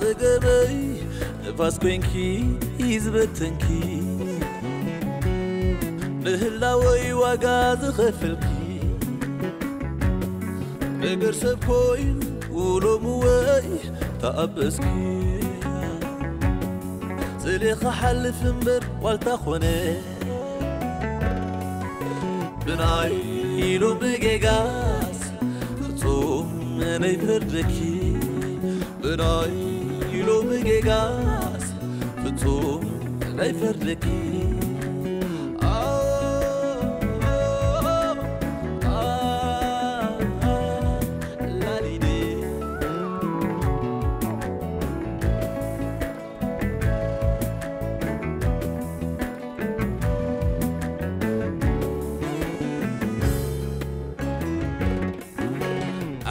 ጸገመይ ንፋስ ኮይንኪ ዝበተንኪ፣ ንህላወይ ዋጋ ዝኸፈልኪ፣ ነገር ሰብ ኮይኑ ሎምወይ ተኣበስኪ። ስለ ክሓልፍ እምበር ዋልታ ኾነ፣ ብናይ ሎሚ ጌጋስ ፍጹም ነይፈርደኪ። ብናይ ሎሚ ጌጋስ ፍጹም ነይፈርደኪ። ላሊዴ።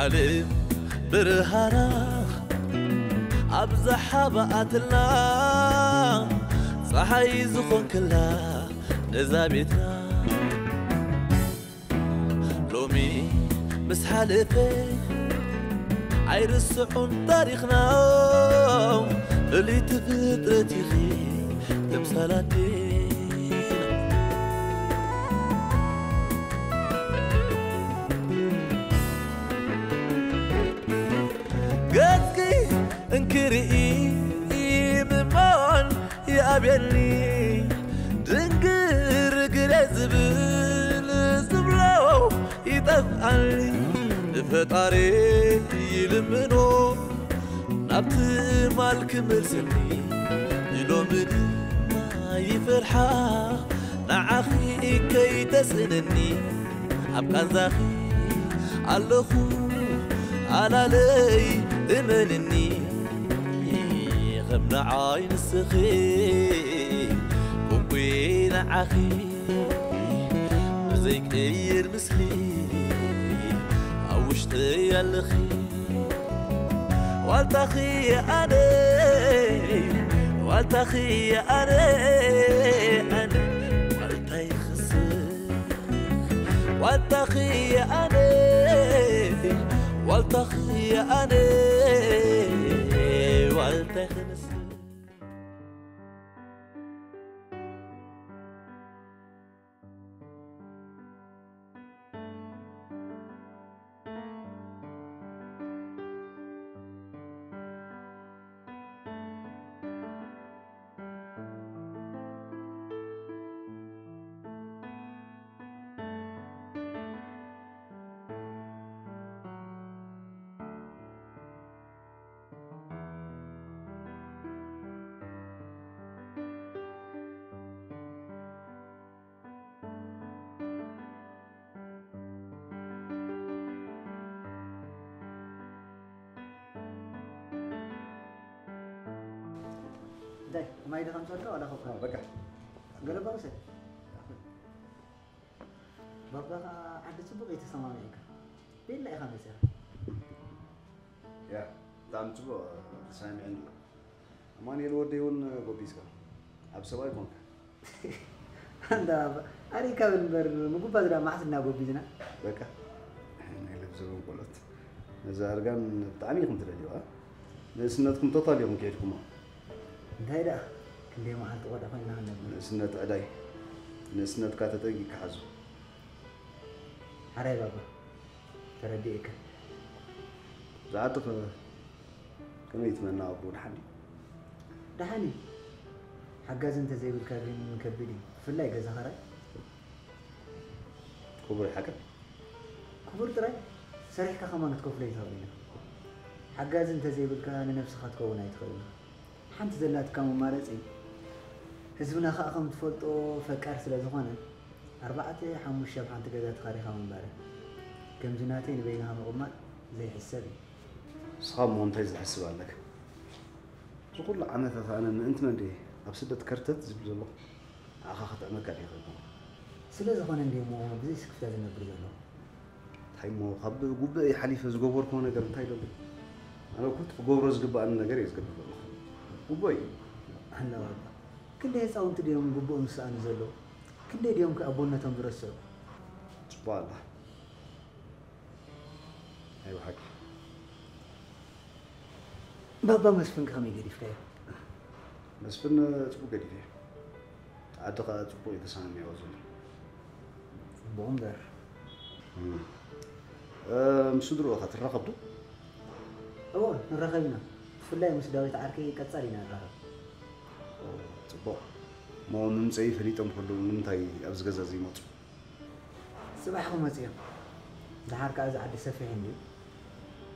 ዓለም ብርሃና ኣብዝሓ ብኣትልና፣ ጸሓይ ዝኾንክላ ነዛ ቤትና። ሎሚ ምስ ሓለፈ ኣይርስዑን ታሪኽና፣ ፍልይቲ ፍጥረት ኢኺ ተምሳል ኣዴና። ገጽኪ እንክርኢ ምማን ይኣብየኒ፣ ድንግርግረ ዝብል ዝብሎ ይጠፍኣኒ። ንፈጣሪ ይልምኖ ናብ ትማል ክመልሰኒ፣ ንሎሚ ድማ ይፈርሓ ንዓኺ ከይተስእነኒ። ኣብ ቃንዛኺ ኣለኹ ኣላለይ እመንኒ፣ ከም ንዓይ ንስኺ ኮንኩ ንዓኺ ዘይቅይር ምስሊ ኣብ ውሽጠይ ኣለኺ። ዋልታኺ ኣነ፣ ዋልታኺ ኣነ፣ ኣነ ዋልታይ ክስእ። ዋልታኺ ኣነ፣ ዋልታኺ ኣነ፣ ዋልታይ ክንስእ። እንታይ ማይ ዶ ከምፀልካ ዋላ ኮካ? በቃ። ገለባ ውሰድ። ባባ ከዓ ዓዲ ፅቡቅ እዩ ተሰማሚዑካ። ቤላ ኢኻ መፂኻ። ያ፣ ብጣዕሚ ፅቡቅ ተሰማሚዐኒ ኣሎ። ኣማኑኤል ወደይ እውን ጎቢዝካ። ኣብ ሰብኣይ ኮንካ። ኣንታ ባባ፣ ኣሪእካ በል እምበር፣ ምጉባዝ ደኣ መዓስ እና ጎቢዝና? በቃ፣ ናይ ለብዘበን ቆሎት። ነዛ እርጋን ብጣዕሚ ኢኹም ትደልዩዋ። ንእስነትኩም ቶታል ኢኹም ከይድኩሞ። እንታይ ደኣ፣ ክንደይ መዓልቲ ቆልዑ ኮይንና ክንነብር? ንእስነት ዕዳይ። ንእስነትካ ተጠንቂቅካ ሓዞ። ሓራይ ባባ፣ ተረዲኤካ። ዝዓጥቕ ከመይ ትመና ኣቦ፣ ደሓን ድዩ? ደሓን እዩ። ሓጋዚ እንተዘይብልካ ግን ከቢድ እዩ፣ ብፍላይ ገዛ ኸራይ። ክቡር ሓቂ። ክቡር ጥራይ፣ ሰሪሕካ ከማን ክትከፍሎ ኣይትኽእልን ኢኻ። ሓጋዚ እንተዘይብልካ ንነብስኻ ትከውን ኣይትኽእልን ኢኻ። ሓንቲ ዘላትካ መማረፂ፣ ህዝብና ኸኣ ከም ትፈልጦ ፈቃር ስለ ዝኾነ፣ ኣርባዕተ ሓሙሽተ ኣብ ሓንቲ ገዛ ተኻሪኻ ምንባረ። ከምዚ ናተይ ንበይንኻ ምቕማጥ ዘይሕሰብ እዩ። ንስኻ እሞ እንታይ ዝሕስብ ኣለካ? እዚ ኩሉ ዓመታት ኣነ ምእንቲ መን ድየ ኣብ ስደት ከርተት ዝብል ዘለኹ? ንዓኻ ከጥዕመካ ድየ ከይኮንኩ? ስለ ዝኾነ እንድየ እሞ ብዘይ ስክፍታ ዝነብር ዘለኹ። እንታይ እሞ ካብ ጉብእ ሓሊፈ ዝገበርክዎ ነገር እንታይ ደሎ? ኣነ እኮ እቲ ክገብሮ ዝግብኣኒ ነገር እየ ዝገብር ዘለኹ። ጉቦ እዩ። ኣላ ባባ፣ ክንደይ ህፃውንቲ ድዮም ግቡኦም ዝሰኣኑ ዘለዉ? ክንደይ ድዮም ከ ኣቦነቶም ዝረስዑ? ጽቡቕ ኣላ። ናይ ብሓቂ። ባባ መስፍን ከመይ ገዲፍካዮ? መስፍን ጽቡቅ ገዲፈ። ዓዲ ከኣ ጽቡቅ እዩ ተሰማሚዕዎ ዘሎ። ጽቡቅ እምበር። እም። እ፣ ምስ ስድርኡ ኸ ትራኸብ ዶ? እዎ፣ ንራኸብ ኢና። ብፍላይ ምስ ዳዊት ዓርከይ ቀጻሊ ኢና ንራኸብ። ኦ፣ ጽቡቕ። እሞ ምምጸኢ ፈሊጦም ከለዉ ንምንታይ ኣብዚ ገዛ ዘይመጹ? ጽባሕ ክመጹ እዮም። ደሓር ከኣ እዚ ዓዲ ሰፊሕ እንድዩ።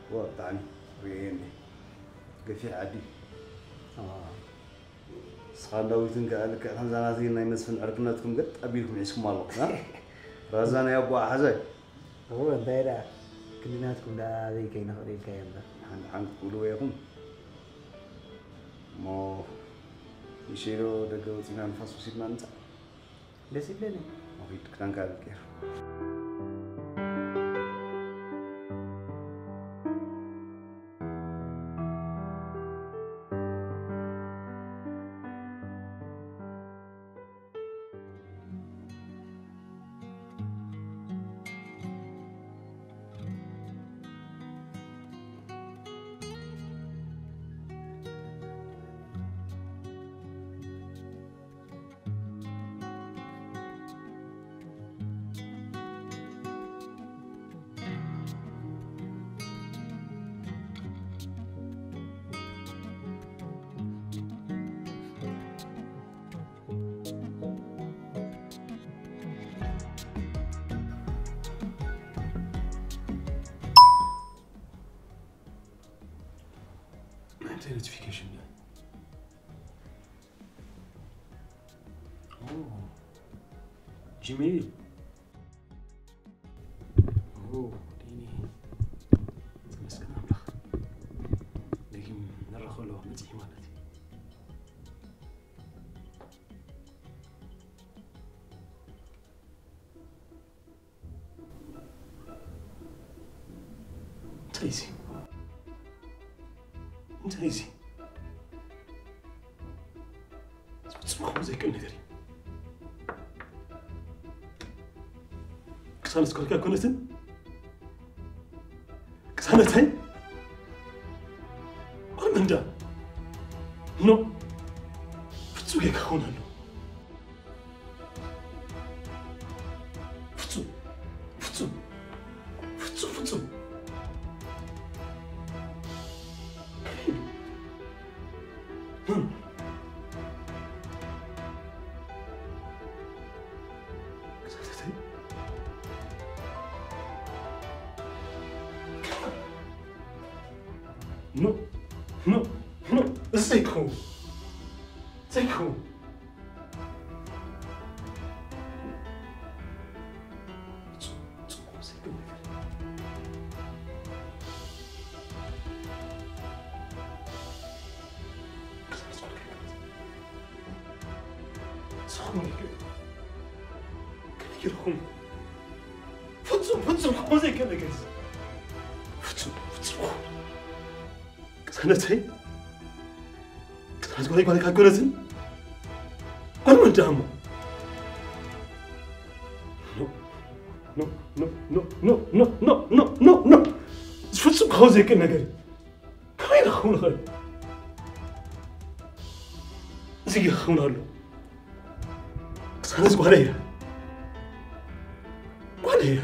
እዎ፣ ብጣዕሚ ርእየ እንድየ። ገፊሕ ዓዲ እዩ። እዎ። ንስኻን ዳዊትን ከኣ ልክዕ ከምዛ ናተይን ናይ መስፍን ዕርክነትኩም ገጥ ኣቢልኩም ሒዝኩማ ኣለኹም፣ እ? ራዛ ናይ ኣቦኣ ሓዛይ። እወ፣ እንታይ ደኣ፣ ክንድናትኩም ደኣ ኣበይ ከይንኽእል ኢልካዮ እምበር። ሓንቲ ሓንቲ ክትብልዎ ኢኹም። እሞ ንእሽተይ ዶ ደገ ወጺና ንፋስ ወሲድና ንምጻእ? ደስ ይብለኒ። መኺድ ክዳንካ ኣልቂር። እንታይ ኖቲፊኬሽን እዩ? ኦ፣ ጂሜል። ኦ፣ ዲኒ። ተመስገን ኣምላኽ። ደጊም ንራኸብ ኣለዋ መጺኢ ማለት እዩ። እንታይ እዚ? እንታይ እዚ? ፍጹም ክኸውን ዘይክእል ነገር እዩ። ቅሳነት ዝኮንካ ኣይኮነትን? ቅሳነተይ? ጓል መንዳ? ኖ። ፍጹም ጌጋ ክኸውን ኣለዎ። ፍጹም፣ ፍጹም፣ ፍጹም፣ ፍጹም። ኖ፣ ኖ፣ ኖ፣ እዚ ዘይከውን፣ ዘይከውን። ፍጹም፣ ፍጹም፣ ከምኡ ዘይከውን ነገር። ፍጹም፣ ፍጹም። ቅሳነተይ፣ ቅሳነት ጓለይ ጓለይ ካኮነትን ጓል መንዳ እሞ። ኖ፣ ኖ፣ ኖ። ፍጹም ክኸውን ዘይክእል ነገር እዩ። ከመይ ኢሉ ክኸውን ይኽእል? እዚ ክኸውን ኣሎ። ቅሳነት ጓለይ እያ። ጓለይ እያ።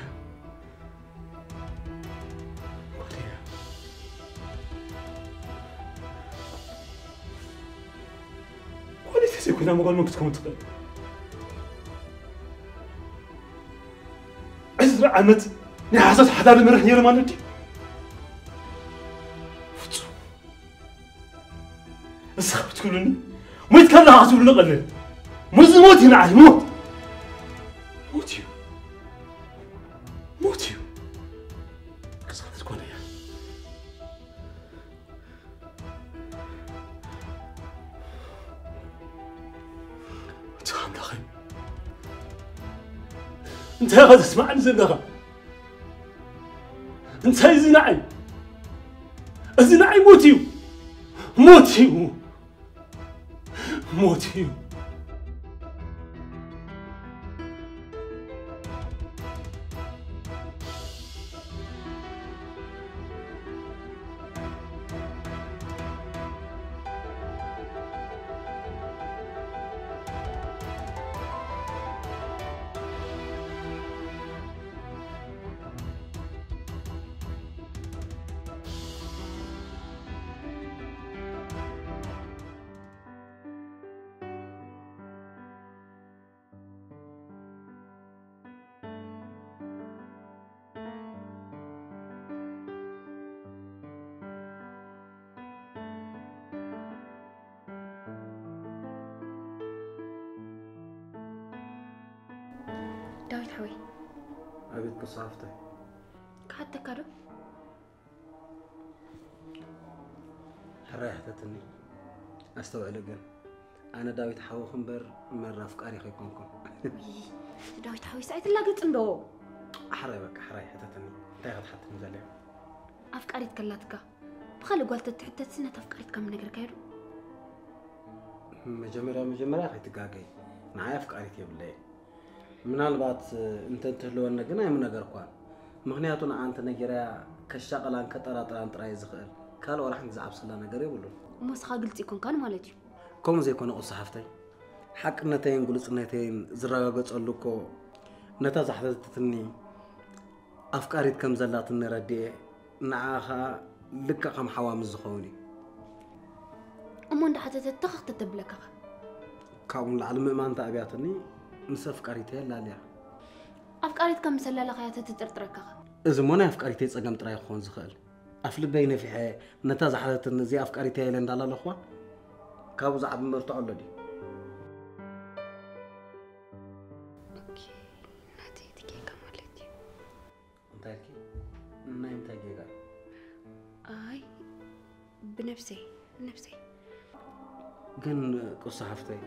ጓለይ ተዘይኮይና መጓል መን ክትከውን ትኽእል? ዕስራ ዓመት ናይ ሓሶት ሓዳር መርሕ ነይሩ ማለት ድዩ? ፍጹም። ንስኻ ክትብሉኒ፣ ሞይትካ ኣለኻ ክትብሉኒ ቀለል። ሞት ሞት እዩ ንዓይ፣ ሞት። ሞት እዩ። ሞት እዩ። ቅሳነት ጓለይ እያ። እቲ ኣምላኸይ፣ እንታይ ኢኻ ተስማዕኒ ዘለኻ? እንታይ እዚ ንዓይ? እዚ ንዓይ ሞት እዩ። ሞት እዩ። ሞት እዩ። ዳዊት ሓወይ። ኣቤት ቅዱስ ሓፍተይ። ክሓተካ ዶ? ሕራይ ሕተትኒ። ኣስተውዕሊ ግን ኣነ ዳዊት ሓወኺ እምበር መራ ኣፍቃሪኺ ኣይኮንኩን። ዳዊት ሓወይ ሰኣይ ትላገጽ እንዶ። ሕራይ በቃ ሕራይ ሕተትኒ። እንታይ ክትሓትኒ ዘለያ? ኣፍቃሪት ከላትካ ብኻልእ ጓል ተትሕተትሲ ነታ ኣፍቃሪትካ ምነገርካዮ ዶ? መጀመርያ መጀመርያ ከይትጋገይ ንዓይ ኣፍቃሪት የብለይ። ምናልባት እንተ እንትህልወኒ ግን ኣይምነገርኳን። ምኽንያቱ ንዓ እንተ ነጊረያ ከሻቕላን ከጠራጥራን ጥራይ ዝኽእል ካልእ ዋላ ሓንቲ ዝዓብሰላ ነገር የብሉን። እሞ ንስኻ ግልፂ ኣይኮንካን ማለት እዩ። ከምኡ ዘይኮነ ቅሱ ሓፍተይ፣ ሓቅነተይን ግሉጽነተይን ዝረጋገጸሉ እኮ ነታ ዝሓተተትኒ ኣፍቃሪት ከም ዘላትኒ ረዲኤ ንዓኣ ኸኣ ልክዕ ከም ሓዋ ምስ ዝኸውን እዩ። እሞ እንዳሓተተትካ ክተተብለካ ኸ? ካብኡ ንላዕሊ ምእማን ተኣብያትኒ ምስ ኣፍቃሪተይ ኣላልያ። ኣፍቃሪትካ ምስ ኣላለኻያ ተትጥርጥረካ ኸ? እዚ እሞ ናይ ኣፍቃሪተይ ጸገም ጥራይ ክኾን ዝኽእል። ኣፍልበይ ነፊሐ ነታ ዝሓተትኒ እዚኣ ኣፍቃሪተይ ኢለ እንዳላለኽዋ ካብኡ ዝዓቢ መርትዖ ኣሎ ድዩ? ኦኬ፣ ናተይ እቲ ጌጋ ማለት እዩ። እንታይ ኢልኪ? ናይ ምንታይ ጌጋ? ኣይ ብነብሰይ ብነብሰይ ግን ቅሱ ሓፍተይ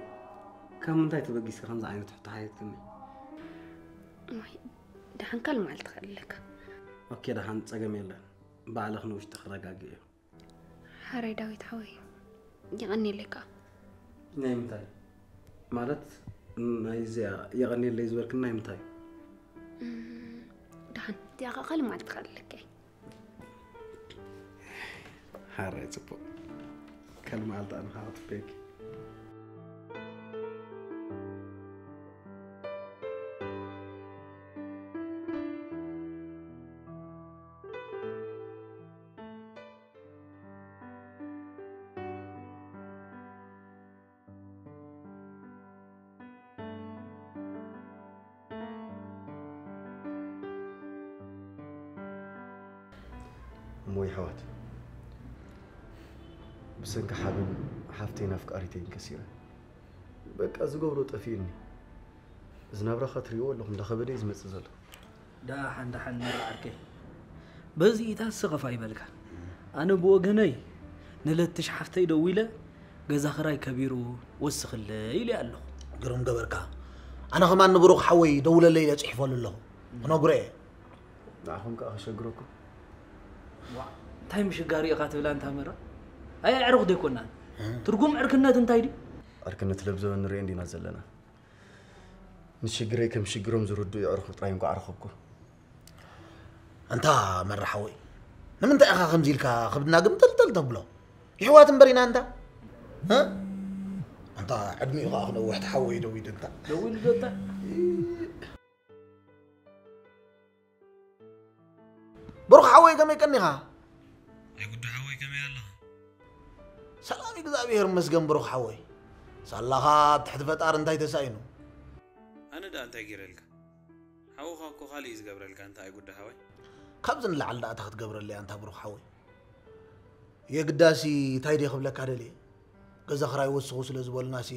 ካብ ምንታይ ተበጊስኪ ከምዚ ዓይነት ሕቶ ሓቲትክኒ? እማይ ደሓን ካልእ መዓልቲ ክእለካ። ኦኬ ደሓን ጸገም የለን። ባዕልኺ ንውሽጥኺ ረጋግእዮ። ሓራይ ዳዊት ሓወይ የቐንየለይ ከኣ። ናይ ምንታይ? ማለት ናይዚኣ የቐንየለይ ዝበልክኒ ናይ ምንታይ? እም፣ ደሓን እዚኣ ከኣ ካልእ መዓልቲ ክእለካ እየ። ሓራይ ጽቡቕ። ካልእ መዓልቲ ኣነ ከኣ ክጥበየኪ። እሞ ይሕዋት ብሰንኪ ሓበን ሓፍተይን ኣፍቃሪተይን ከሲረ በቃ ዝገብሮ ጠፊኡኒ። እዚ ናብራኻ ትሪእዎ ኣለኹም፣ እንዳኸበደ እዩ ዝመጽእ ዘሎ። ደሓን ደሓን መራ ዓርከይ፣ በዚ ኢታ ስኽፍ ኣይበልካ። ኣነ ብወገነይ ንለትሽ ሓፍተይ ደዊለ ገዛ ክራይ ከቢሩ ወስኽለይ ኢለ ኣለኹ። ግርም ገበርካ። ኣነ ከማን ንብሩኽ ሓወይ ደውለለይ ኢለ ጽሒፈሉ ኣለኹ። ክነግሮ እየ። ንዓኹም ከኣ ከሸግረኩም። እንታይ ምሽጋር ኢኻ ትብል ኣንታ መራ? ኣይ ኣዕሩኽ ዶ ኣይኮናን? ትርጉም ዕርክነት እንታይ ድዩ? ዕርክነት ለብዘበ ንርኢ እንዲና ዘለና። ንሽግረይ ከም ሽግሮም ዝርድኡ የዕሩኽ ጥራይ እንኳዕ ረኸብኩ። ኣንታ መራ ሓወይ፣ ንምንታይ ኢኻ ከምዚ ኢልካ ከብድና ግምጥልጥል ተብሎ? ይሕዋት እምበር ኢና ኣንታ። እ? ኣንታ ዕድሚኡ ኸኣ ክነውሕ ተሓወይ ደዊድ እንታ። ደዊድ ዶ እንታ? ብሩኽ ሓወይ ከመይ ቀኒኻ? ኣይ ጉዱ ሓወይ ከመይ ኣለኻ? ሰላም እግዚኣብሔር ይመስገን ብሩኽ ሓወይ። ሳላኻ ኣብ ትሕቲ ፈጣሪ እንታይ ተሳኢኑ? ኣነ ደኣ እንታይ ገይረልካ? ሓውኻ እኮ ካልእ እዩ ዝገብረልካ እንታ ኣይ ጉዱ ሓወይ። ካብዚ ንላዕሊ ደኣ እንታይ ክትገብረለይ ኣንታ ብሩኽ ሓወይ? የግዳሲ እንታይ ድየ ክብለካ ደልየ? ገዛ ክራይ ወስኹ ስለ ዝበሉናሲ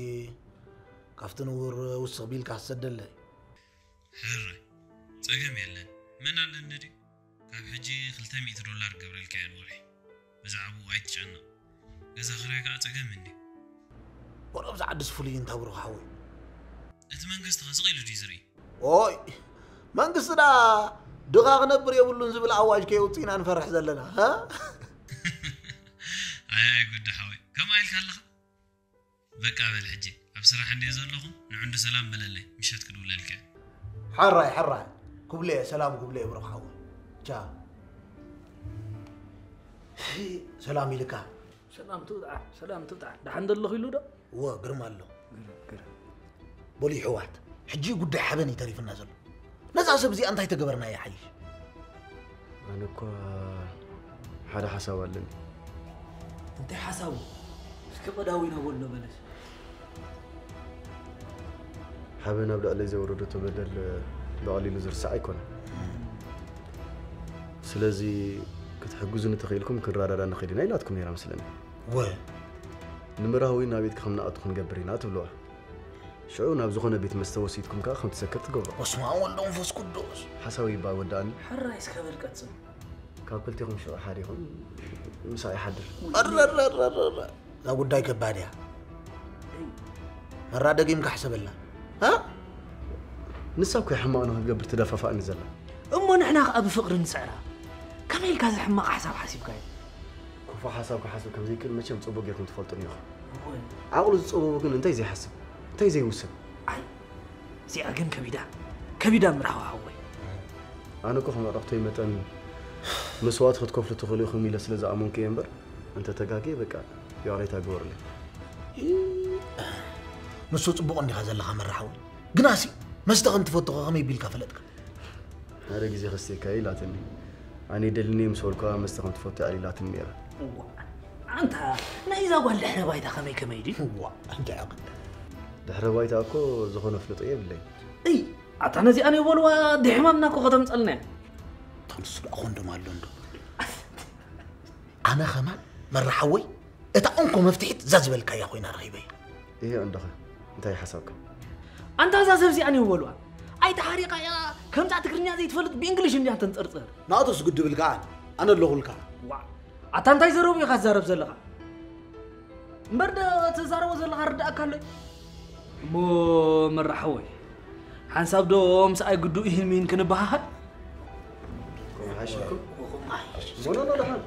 ካብቲ ንቡር ውስኽ ቢልካ ክትሰደለይ። ሕራይ ጸገም የለን መን ኣለኒ ድዩ ካብ ሕጂ ክልተ ሚእቲ ዶላር ክገብረልካ እየ ንወርሒ ብዛዕባኡ ኣይትጨነቕ ገዛ ክራይ ከኣ ጸገም እንድዩ ወረ ኣብዚ ዓድስ ፍሉይ እንታ ብሩኽ ሓወይ እቲ መንግስቲ ከ ስቕ ኢሉ ድዩ ዝርኢ ኦይ መንግስቲ ዳ ድኻ ክነብር የብሉን ዝብል ኣዋጅ ከየውፅእ ኢና ንፈርሕ ዘለና ሃ ኣይ ኣይ ጉዳ ሓወይ ከምኣ ኢልካ ኣለኻ በቃ በል ሕጂ ኣብ ስራሕ እንድየ ዘለኹ ንዑ እንዶ ሰላም በለለይ ምሸት ክድውለልካ እየ። ሕራይ ሕራይ ክብሎ እየ ሰላም ክብሎ እየ ብሩኽ ሓወይ ቻ ሰላም ኢልካ ሰላም ትውጣ ሰላም ትውጣ ደሓን ዘለኹ ኢሉ ዶ እወ ግርማ ኣሎ በሉ ይሕዋት ሕጂ ጉዳይ ሓበን እዩ ተሪፍና ዘሎ ነዛ ሰብ እዚኣ እንታይ ተገበርና ይሓይሽ ኣነ እኳ ሓደ ሓሳብ ኣለኒ እንታይ ሓሳቡ እስኪ ቀዳዊና በሎ በለስ ሓበን ኣብ ልዕለይ ዘውረደቶ በደል ብቐሊሉ ዝርሳዕ ኣይኮነን ስለዚ ክትሕግዙኒ ተኽኢልኩም ክንረዳዳ ንኽእል ኢና ኢላትኩም ነይራ መስለኒ ወ ንምራዊ ናብ ቤትካ ከም ንኣቱ ክንገብር ኢና ትብልዋ ሽዑ ናብ ዝኾነ ቤት መስተ ወሲድኩም ከኣ ከም ትሰክር ትገብሮ። በስመ ኣብ ወወልድ ወመንፈስ ቅዱስ። ሓሳዊ ይባ ወዳእኒ። ሕራይ እስከ በል ቀጽል። ካብ ክልቲኹም ሽዑ ሓደ ይኹን ምሳይ ይሓድር። እዛ ጉዳይ ከባድ እያ። መራ ደጊምካ ሕሰበላ። እ? ንሳ እኮ ሕማቕ ንክትገብር ትደፋፋእኒ ዘላ። እሞ ንሕና ከኣ ብፍቕሪ ንስዕራ። ከመይ ኢልካ እዚ ሕማቕ ሓሳብ ሓሲብካዮ? ክፉእ ሓሳብ ክሓስብ ከም ዘይክእል መቸም ጽቡቕ ጌርኩም ትፈልጡ ኔርኩም። እወ። ዓቕሉ ዝጸበቦ ግን እንታይ ዘይሓስብ እንታይ ዘይውስን። ኣይ እዚኣ ግን ከቢዳ ከቢዳ ምራህዋ ሓወይ። ኣነ እኮ ከም ኣዕሩኽተይ መጠን መስዋእቲ ክትከፍሉ ትኽእሉ ኢኹም ኢለ ስለ ዝኣመንኩ እየ እምበር እንተ ተጋግየ በቃ ይቕሬታ ግበሩለይ። ንሱ ጽቡቕ እንዲኻ ዘለኻ መራ ሓወይ። ግናሲ መስተ ከም ትፈቱ ከ ከመይ ቢልካ ፈለጥካ? ሓደ ግዜ ከስትየካ ኢላትኒ። ኣነ ደልኒ ምስ በልኳ መስተ ከም ትፈቱ ኣዕሊላትኒ ነይራ። እዋ ኣንታ ናይዛ ጓል ድሕረ ባይታ ከመይ ከመይ ድዩ? እዋ እንታይ ኣቕል። ድሕረ ባይታ እኮ ዝኾነ ፍልጦ የብለይ። እይ ኣታ ነዚኣ ናይ በልዋ ድሕማምና እኮ ከተምጸልና እያ። ተንሱ ደኣ ኮንዶም ኣሎ እንዶ። ኣነ ኸማን መራ ሓወይ እታ እንኮ መፍትሒት እዛ ዝበልካያ ኮይና ረኺበያ። እሄ እንዶኸ እንታይ ሓሳብካ? ኣንታ እዛ ሰብ እዚኣ ንበልዋ ኣይተሓሪቓ እያ። ከምዛ ትግርኛ ዘይትፈልጥ ብእንግሊሽ እንዲያ ተንጸርጽር። ናቱስ ግድብልካ ኣነ ኣለኹልካ። ዋ ኣታ እንታይ ዘረቡ ኢኻ ትዛረብ ዘለኻ? እምበር ዶ ትዛረቦ ዘለኻ ርዳእካ ኣሎ? እሞ መራ ሓወይ ሓንሳብ ዶ ምስኣይ ግዱ ኢሂን ሚሂን ክንበሃሃል? ሓሽኩም ሞኖ ዶ ደሓን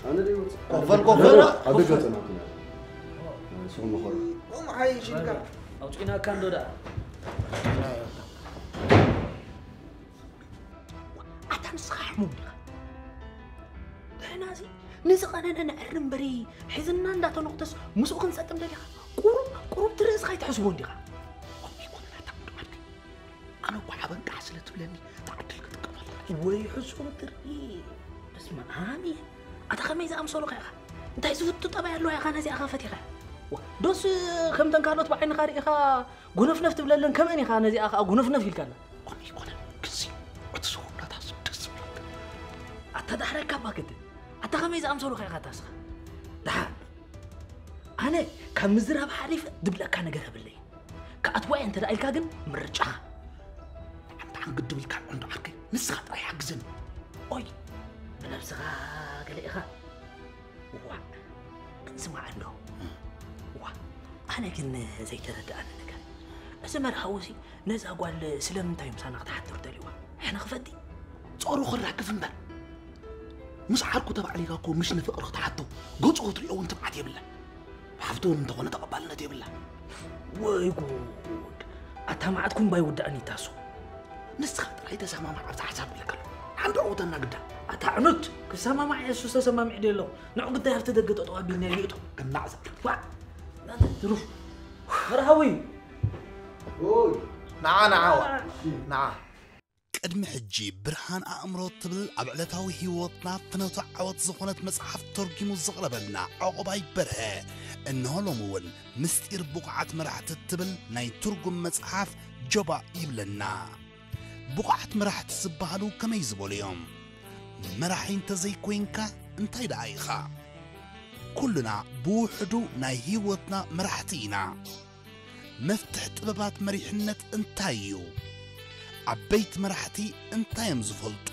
ኣነ ደይወጽእ ኮፈል ኮፈል ኣብ ደገ ጸናኩና ስኹም መኸሩ ቁም ሓይሽ ኢልካ ኣውጪናካ እንዶ ደኣ ኣታ ንስኻ ሕሙም ዲኻ? ንሕና እዚ ንዝቐነነ ነዕሪ እምበሪ ሒዝና እንዳተነቑተስ ምስኡ ክንሰጥም ደሊኻ? ቁሩብ ቁሩብ ትርእስኻ ኣይትሕስቦ እንዲኻ? ከምኡ ይኮነና እታ ዓዲ ዓድኪ ኣነ እኮ ሓበንቃዕ ስለ ትብለኒ እታ ዕድል ክጥቀመላ ወይ ሕሱም ትርኢ በስመ ኣብ እየ ኣታ ከመይ ዝኣምሰሉኻ ኢኻ እንታይ ዝፍቱ ጠባይ ኣለዋ ኢኻ ነዚኣኻ ፈቲኻ ዋ ዶስ ከምተን ካልኦት ብዓይንኻ ርኢኻ ጎነፍነፍ ትብለለን ከመን ኢኻ ነዚኣ ኸኣ ጎነፍነፍ ኢልካላ ከምኡ ይኮነ ግዚ እቲ ዝኾናታ ስደስ ዝብለካ ኣታ ዳሕራይ ካባ ግድን ኣታ ከመይ ዝኣምሰሉኻ ኢኻ ታስኻ ደሓር ኣነ ካብ ምዝራብ ሓሊፈ ድብለካ ነገር የብለይ ክኣትዋ እየ እንተ ኢልካ ግን ምርጫኻ ሓንቲ ሓንግድ ድብልካ እንዶ ዓርከይ ንስኻ ጥራይ ሓግዘኒ ኦይ ብነብስኻ ገለ ኢኻ ዋዕ ግን ስማዕ እንዶ ዋዕ ኣነ ግን ዘይተረድኣኒ ነገር እዚ መርሃዊ እዚ ነዛ ጓል ስለምንታይ ምሳና ክትሓትር ደልዋ ሕነ ክፈቲ ጾሩ ክራግፍ እምበር ምስ ዓርኩ ተባዕሊካ እኮ ምሽ ንፍቕሪ ክትሓቶ ገጹ ክትሪኦ እውን ትብዓት የብላ ሓፍቲ እውን እንተኾነ ተቐባልነት የብላ ወይ ጉድ ኣታ መዓትኩም ባይ ውዳእኒ ይታሱ ንስኻ ጥራይ ተሰማማዕ ኣብዛ ሓሳብ ኢለካ ኣሎ ሓንቲ ዕውተና ግዳ ኣታ ዕኑት ክሰማማዕ እየ ሱስ ተሰማሚዕ ድየ ኣለኹ ንዑ ግዳይ ኣብቲ ደገ ጠጠው ኣቢልና ይእቱ እናዕዛ ዋ ትሩፍ መርሃዊ ንዓ ንዓ ዋ ንዓ ቅድሚ ሕጂ ብርሃን ኣእምሮ እትብል ኣብ ዕለታዊ ህይወትና ፍኖተ ዓወት ዝኾነት መጽሓፍ ተርጒሙ ዘቕረበልና ዑቕባይ በርሀ እንሆ ሎሚ እውን ምስጢር ብቑዓት መራሕቲ እትብል ናይ ትርጉም መጽሓፍ ጀባእ ይብለና። ብቑዓት መራሕቲ ዝበሃሉ ከመይ ዝበሉ እዮም? መራሒ እንተዘይኮይንካ እንታይ ደኣ ኢኻ? ኩልና ብውሕዱ ናይ ህይወትና መራሕቲ ኢና። መፍትሕ ጥበባት መሪሕነት እንታይ እዩ? ዓበይቲ መራሕቲ እንታይ እዮም ዝፈልጡ?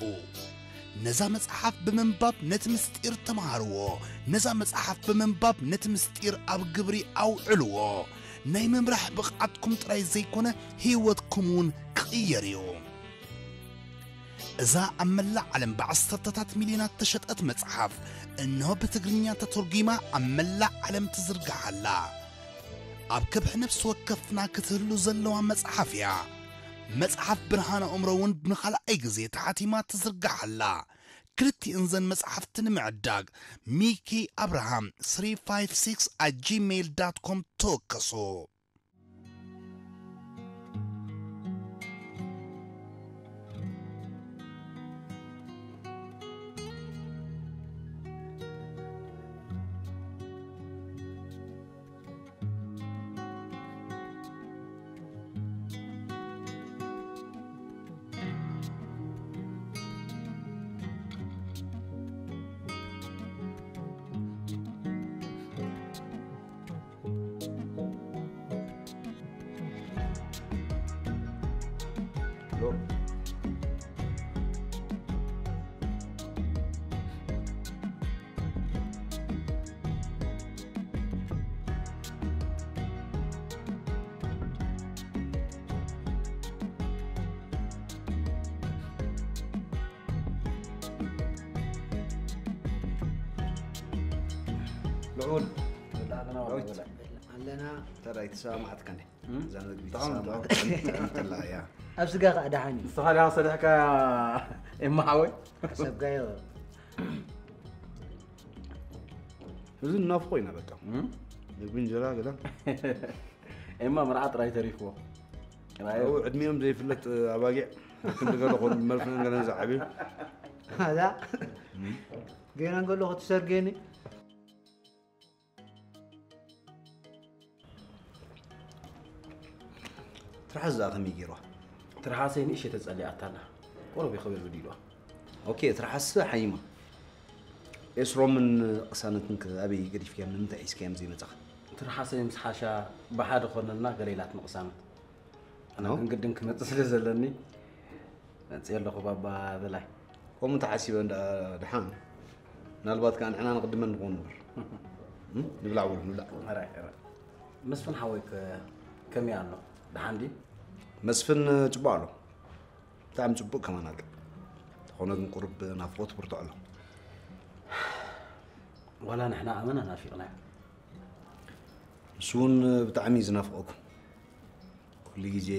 ነዛ መጽሓፍ ብምንባብ ነቲ ምስጢር ተምሃርዎ። ነዛ መጽሓፍ ብምንባብ ነቲ ምስጢር ኣብ ግብሪ ኣውዕልዎ። ናይ ምምራሕ ብቕዓትኩም ጥራይ ዘይኮነ ህይወትኩም እውን ክቕየር እዩ። እዛ ኣብ መላእ ዓለም ብዓሰርተታት ሚልዮናት ተሸጠት መጽሓፍ እንሆ ብትግርኛ ተተርጒማ ኣብ መላእ ዓለም ትዝርጋሕ ኣላ። ኣብ ከብሒ ነፍሲ ወከፍና ክትህሉ ዘለዋ መጽሓፍ እያ። መጽሓፍ ብርሃን ኣእምሮ እውን ንኻልኣይ ግዜ ተሓቲማ ትዝርጋሕ ኣላ። ክልቲእን ዘን መጽሓፍቲ ንምዕዳግ ሚኪ ኣብርሃም three five six at gmail dot com ተወከሱ። ልዑል ዳዕና ዳዊት። ወላ ኣለና ተራይ ተሰማማዕትካ እንዴ? እም? እዛ ምግቢ ጥዑም፣ ጥዑም። ተሰማማዕትካ እንዴ? ተላ እያ። ኣብ ስጋ ከዓ ደሓን እዩ። ንስኻ ዲኻ ሰሪሕካ ኤማ ሓወይ? ሓሰብካዮ እዚ እናፍቆ ኢና በቃ። እም? ምግቢ እንጀራ ገለ ኤማ መርዓ ጥራይ ተሪፍዎ። ራእዩ ኣብኡ ዕድሚኦም ዘይፍለጥ ኣባጊዕ ክንዲ ገለ ኮን መርፍን ገለን ዝዓብዩ ኣዛ ገና እንከሎ ክትሰርገኒ ትርሓስ ዝኣ ከመይ ገይርዋ? ትርሓሰይ ንእሽተይ ተጸሊኣታ ኣላ። ቁሩብ ይኽብል ብዲልዋ። ኦኬ ትርሓስ ሓይማ ኤስሮምን ቅሳነትን ከ ኣበይ ገዲፍካዮም ንምንታይ ሒዝካዮም ዘይመጻኻ? ትርሓሰይ ምስ ሓሻ ብሓደ ኮነና ገለ ኢላትኒ ቅሳነት። ኣነ ኖ? ግን ግድን ክመጽእ ስለ ዘለኒ መጽእ ኣለኹ ባባ በላይ። ከምኡ ተሓሲበ እንዳ ድሓን ምናልባት ከዓ ንሕና ንቕድመን ንኾን እምበር እም? ንብላዕ ውሉ ንብላዕ ራይ ራይ። መስፍን ሓወይ ከ- ከመይ ኣሎ? ደሓን ድዩ? መስፍን ጽቡቅ ኣሎ ብጣዕሚ ጽቡቅ ከማን ኣሎ ተኾነ ግን ቁሩብ ናፍቆት ብርቱ ኣሎ ዋላ ንሕና ኣመና ናፊቕናዮ። ንሱ እውን ብጣዕሚ እዩ ዝናፍቀኩም ኩሉ ግዜ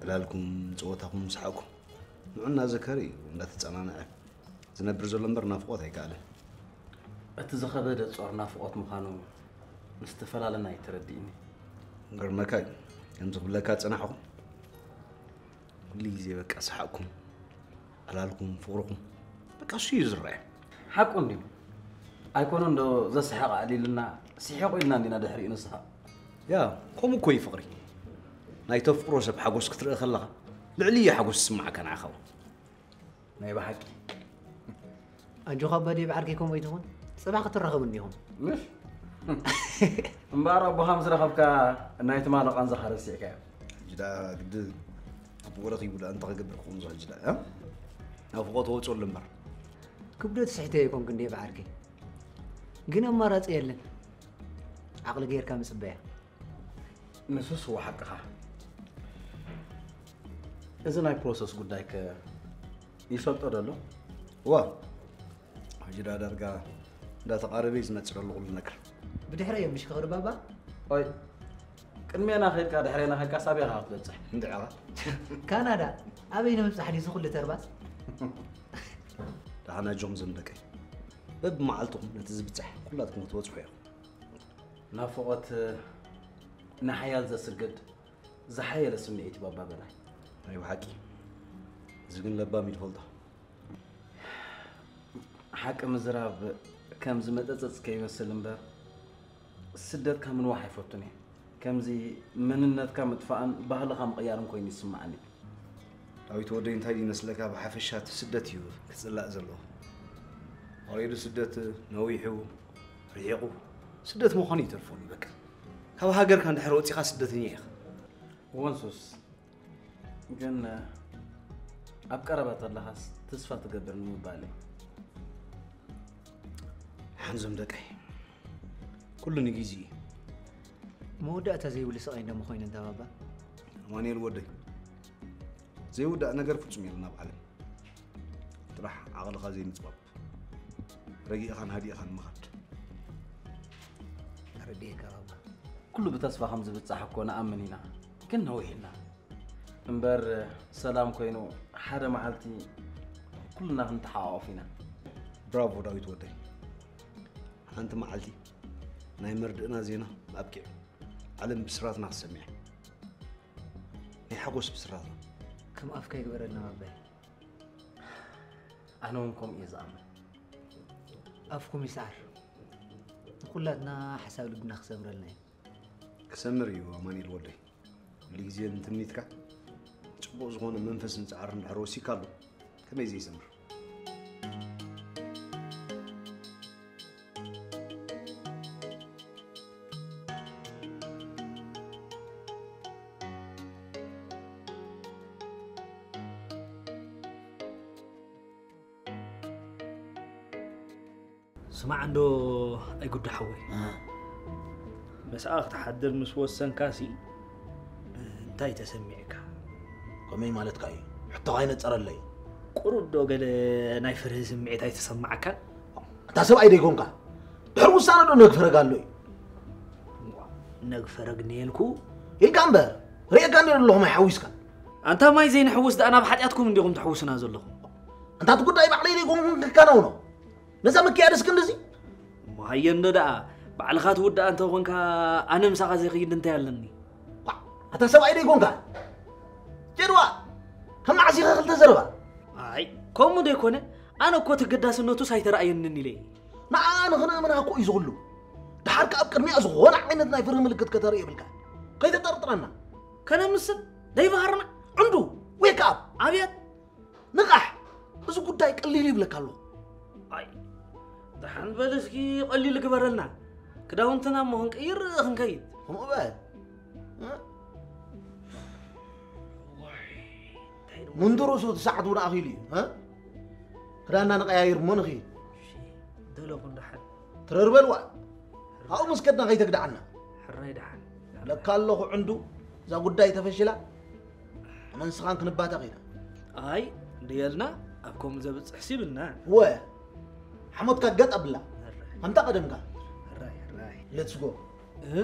ዕላልኩም ፀወታኩም ሰሓቅኩም ንዑ እናዘከረ እዩ እንዳተፀናንዐ ዝነብር ዘሎ እምበር ናፍቆት ኣይከኣልን እቲ ዝኸበደ ጾር ናፍቆት ምዃኑ ምስ ተፈላለና እዩ ተረዲእኒ። ገርመካ እዩ ከምዚ ክብለካ ዝፀናሕኹ ኩሉ ግዜ በቃ ሰሓቅኩም ዕላልኩም ፍቅርኩም በቃ እሱ እዩ ዝረአ ሓቁ እንድዩ። ኣይኮነ እንዶ ዘስሕቕ ኣዕሊልና ስሒቑ ኢልና እንዲና ድሕሪኡ ንስኻ። ያ ከምኡ እኮ እዩ ፍቅሪ ናይ ተፍቅሮ ሰብ ሓጎስ ክትርኢ ከለኻ ልዕሊ እዩ ሓጎስ ዝስማዓካ ንዓኻ እውን ናይ ብሓቂ ኣጆኻ ኣባዲ ብዓርከይ ከምኡ ኣይትኹን ፅባሕ ክትራኸቡ እንዲኹም ምሽ እምበኣር ኣቦኻ ምስ ረኸብካ ናይ ትማሊ ቃንዛኻ ረሲዕካዮ። ሕጂ ደኣ ግዲ ኣቦ ረኺቡ ደኣ እንታይ ክገብር ክኸውን ዝሕጂ ደኣ እ? ናብ ፍቆ ተወፅኦ ኣሎ እምበር ክብደት ስሕተዮ ኣይኮንክ እንደ ብዓርከይ ግን ኣማራፂ የለን ዓቕሊ ጌርካ ምፅበያ ንሱስ እወ ሓቅኻ። እዚ ናይ ፕሮሰስ ጉዳይ ከ ይሰልጦ ዶ ኣሎ? እዋ ሕጂ ደኣ ዳርጋ እንዳተቓረበ እዩ ዝመፅእ ዘሎ ኩሉ ነገር ብድሕረ እዮም ምሽ ክኽሪ ባባ ኦይ ቅድሜና ከድካ ድሕሬና ከድካ ሳቢኻ ክትበፅሕ እንድዕኻ ካናዳ ኣበይ ንምብፃሕ ድዩ ዝኹሉ ተርባስ ደሓና ጆም ዘምደቀይ በብመዓልትኹም ነቲ ዝብፃሕ ኩላትኩም ክትበፅሑ ኢኹም ናፍቖት ንሓያል ዘስግድ ዝሓየለ ስምዒት እዩ ባባ በላይ። ናይ ብሓቂ እዚ ግን ለባም እዩ ዝፈልጦ ሓቂ ምዝራብ ከም ዝመጠፀፅ ከይመስል እምበር ስደትካ ምንዋሕ ኣይፈቱን እየ። ከምዚ መንነትካ ምጥፋእን ባህልኻ ምቕያርን ኮይኑ ይስምዓኒ። ዳዊት ወደይ እንታይ ድዩ ይመስለካ ብሓፈሻ እቲ ስደት እዩ ክፅላእ ዘለዎ። ኣሬዱ ስደት ነዊሑ ርሒቑ ስደት ምዃኑ ይተርፎን እዩ በቃ ካብ ሃገርካ እንድሕር ወፂኻ ስደተኛ ኢኻ። ወንሱስ ግን ኣብ ቀረባ ተለኻስ ተስፋ ትገብር ንምባል እዩ። ሓንዞም ደቀይ ኩሉ ንግዜ እዩ መወዳእታ ዘይብሉ ስቓይ እንደሞ ኮይኑ እንተባባ ኣማኑኤል ወደይ ዘይውዳእ ነገር ፍጹም የለን ኣብ ዓለም ጥራሕ ዓቕልኻ ዘይምጽባብ ረጊእኻን ሃዲእኻን ምኻድ ረዲኤካ ባባ ኩሉ ብተስፋ ከም ዝብጻሕ እኮ ንኣምን ኢና፣ ግን ነዊሕና እምበር ሰላም ኮይኑ ሓደ መዓልቲ ኩልና ክንተሓቋቆፍ ኢና። ብራቮ ዳዊት ወደይ ሓንቲ መዓልቲ ናይ መርድእና ዜና ኣብቂዑ ዓለም ብስራትና ክትሰሚዕ ናይ ሓጎስ ብስራትና ከም ኣፍካ ይግበረልና ባባይ ኣነ እውን ከምኡ እየ ዝኣምን። ኣፍኩም ይስዓር ንኩላትና ሓሳብ ልብና ክሰምረልና እዩ ክሰምር እዩ ኣማኒኤል ወደይ ኩሉ ግዜ ንትምኒትካ ጽቡቕ ዝኾነ መንፈስን ጻዕርን ድሕር ወሲካ ኣሎ ከመይ ዘይሰምር ስማዕ እንዶ ኣይጉዳ ሓወይ መስኣ ክትሓድር ምስ ወሰንካሲ እንታይ ተሰሚዕካ ከመይ ማለትካ እዩ ሕቶኻ ይነፀረለይ ቁሩብ ዶ ገለ ናይ ፍርሂ ስምዒት ኣይተሰማዓካን እታ ሰብኣይ ደይኮንካ ድሕሪ ውሳነ ዶ ነግፈረግ ኣሎ እዩ? ነግፈረግ ነየልኩ ኢልካ እምበር፣ ርእየካ እንደ ዘለኹም ኣይሓዊስካ። ኣንታ ማይ ዘይንሕውስ ደኣ ናብ ሓጢኣትኩም እንዲኹም ትሕውሱና ዘለኹም። ኣንታ እቲ ጉዳይ ባዕለይ ዘይኮንኩን ክከናውኖ። ነዛ ምክያድ እስኪ እንደዚ። እሞ ሃየ እንዶ ደኣ፣ ባዕልኻ ትውዳእ እንተ ኾንካ፣ ኣነ ምሳኻ ዘይኸይድ እንታይ ኣለኒ? ዋ፣ ኣታ ሰብኣይ ዶ ይኮንካ? ጀድዋ፣ ከም መዓስ ኢኻ ክልተ ዘረባ? ኣይ፣ ከምኡ ዶ ይኮነ? ኣነ እኮ ተገዳስነቱስ ኣይተረኣየንን ኢለ። ንዓ ንኽነእምና እኮ እዩ ዝኽሉ። ደሓር ከኣ ኣብ ቅድሚኣ ዝኾነ ዓይነት ናይ ፍርሂ ምልክት ከተርኢ የብልካ። ከይተጠርጥረና። ከነምስል ደይበሃርና። ዕንዱ፣ ዌክ ኣፕ። ኣብየት። ንቓሕ! እዚ ጉዳይ ቀሊል ይብለካ ኣሎ። ኣይ፣ ደሓን በል እስኪ ቀሊል ግበረልና። ክዳውንትና እሞ ክንቅይር ክንከይድ። ከምኡ በል። እ? ዋይ፣ እንታይ ደሞ ሙንዱር ርእሱ እቲ ሰዓት እውን ኣኺሉ እዩ። እ? ክዳንና ንቀያይር እሞ ንኽይድ። እሺ፣ ደለኹ ደሓን። ትረር በልዋ። ኣብኡ ምስ ከድና ከይተግድዓና። ሕራይ ደሓን። ለካ ኣለኹ ዕንዱ፣ እዛ ጉዳይ ተፈሽላ፣ ኣነ ንስኻን ክንባተኽ ኢና። ኣይ፣ ድየልና ኣብ ከምኡ ዘብጽሕ ሲብልና። ወ፣ ሓሞትካ ገጥ ኣብላ። ሕራይ። ከምታ ቀደምካ። ሕራይ፣ ሕራይ። ሌትስ ጎ። እ?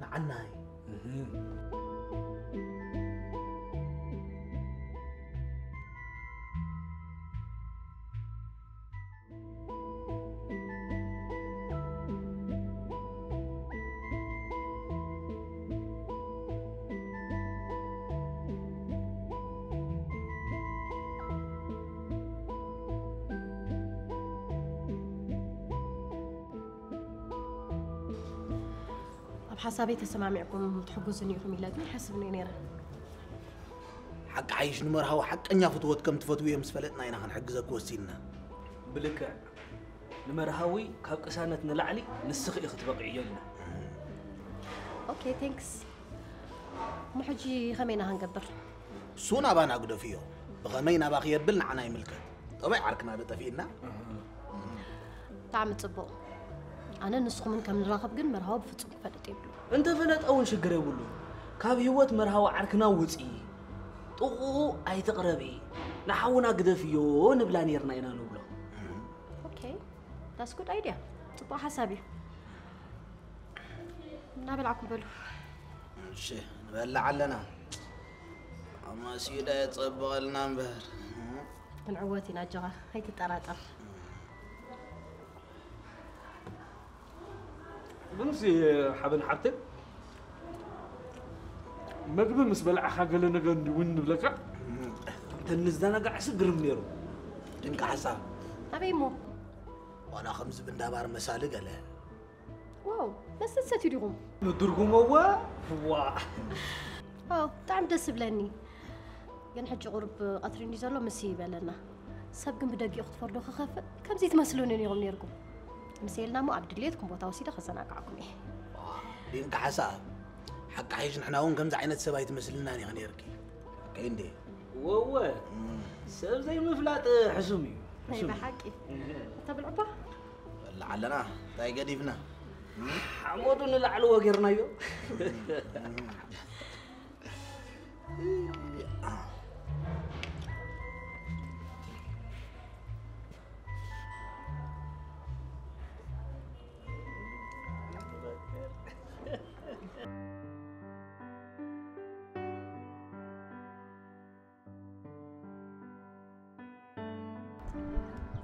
ንዓናይ። እህ። ኣብ ሓሳበይ ተሰማሚዕኩም ትሕግዙኒ ኢኹም ኢለ ግን ይሓስብ ነይረ። ሓቂ ሓይሽ ንመርሃዊ ሓቀኛ ፍትወት ከም ትፈትውዮ ምስ ፈለጥና ኢና ክንሕግዘኪ ወሲንና። ብልክዕ ንመርሃዊ ካብ ቅሳነት ንላዕሊ ንስኺ ኢኺ ትበቕዕዮ ኢልና። ኦኬ፣ ቴንክስ። እሞ ሕጂ ከመይ ኢና ክንገብር? እሱ ናባና ግደፍዮ። ብኸመይ ናባኺ የብል ንዓና ይምልከት። ጠባይ ዓርክና ዶ ጠፊእና? ብጣዕሚ ጽቡቕ። ኣነ ንስኹምን ከም ንራኸብ ግን መርሃዊ ብፍጹም ክፈልጥ የብሉ። እንተፈለጠ እውን ሽግር የብሉ። ካብ ህይወት መርሃዊ ዓርክና ውጺ። ጥቕኡ ኣይትቕረቢ። ንሓውና ግደፍዮ ንብላ ኔርና ኢና ንብሎ። ኦኬ፣ that's good idea። ጽቡቕ ሓሳብ እዩ። እናበላዕኩም በሉ። እሺ፣ ንበልዕ ኣለና። ኣማሲዳ የጸብቐልና እምበር። ክንዕወት ኢና ኣጆኻ፣ ኣይትጠራጠር። ምንሲ ሓበን ሓብተይ፣ መግቢ ምስ በላዕኻ ገለ ነገር እንዲውን ንብለካ፣ ተንዘናጋዕሲ ግርም ነይሩ። ድንቂ ሓሳብ። ኣበይ እሞ? ዋላ ከምዚ ብንዳባር መሳሊ ገለ። ዋው፣ መስተ ትሰትዩ ዲኹም? ንድርጉመዋ፣ ዋ። ዋው፣ ብጣዕሚ ደስ ይብለኒ። ግን ሕጂ ቁሩብ ቀትሪ እንዲ ዘሎ ምስ ይበለና። ሰብ ግን ብደጊኡ ክትፈርዶ ክኸፍእ፣ ከምዚ ትመስሉኒ ነይሮም ነይርኩም። ምስ የልና እሞ ኣብ ድሌትኩም ቦታ ወሲደ ከዘናግዓኩም እየ። ድንቂ ሓሳብ። ሓቂ ሓይሽ ንሕና እውን ከምዚ ዓይነት ሰብ ኣይትመስልናን ኢኺ ነይርኪ። ከይንዴ? ወወ፣ እም። ሰብ ዘይምፍላጥ ሕሱም እዩ። ናይ ሕሱም እዩ። ብሓቂ። እም። እታ ብልዕባ? በልዕ ኣለና፣ እንታይ ገዲፍና? ሓመዱ ንላዕሊ ወጌርናዮ።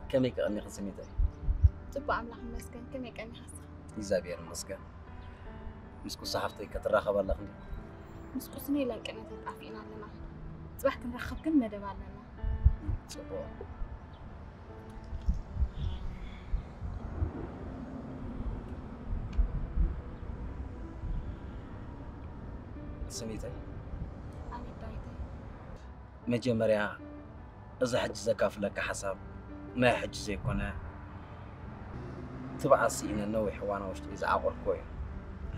ከመይ ቀኒኺ ስሚተይ? ጽቡቕ ኣምላኽ ይመስገን። ከመይ ቀኒኻ ንስኻ? እግዚኣብሔር ይመስገን። ምስ ኩሳ ሓፍተይ ከ ትራኸባ ኣለኺ እንዲ? ምስ ቁስኒ ለንቅነት ኣጥፊእና ኣለና። ጽባሕ ክንራኸብ ግን መደብ ኣለና። ጽቡቕ። ስሚተይ? ኣቤት ዳዊተይ። መጀመርያ፣ እዚ ሕጂ ዘካፍለካ ሓሳብ ናይ ሕጂ ዘይኮነ፣ ትብዓት ስኢነ ነዊሕ እዋን ኣብ ውሽጢ ዝዓቆርክዎ እዩ።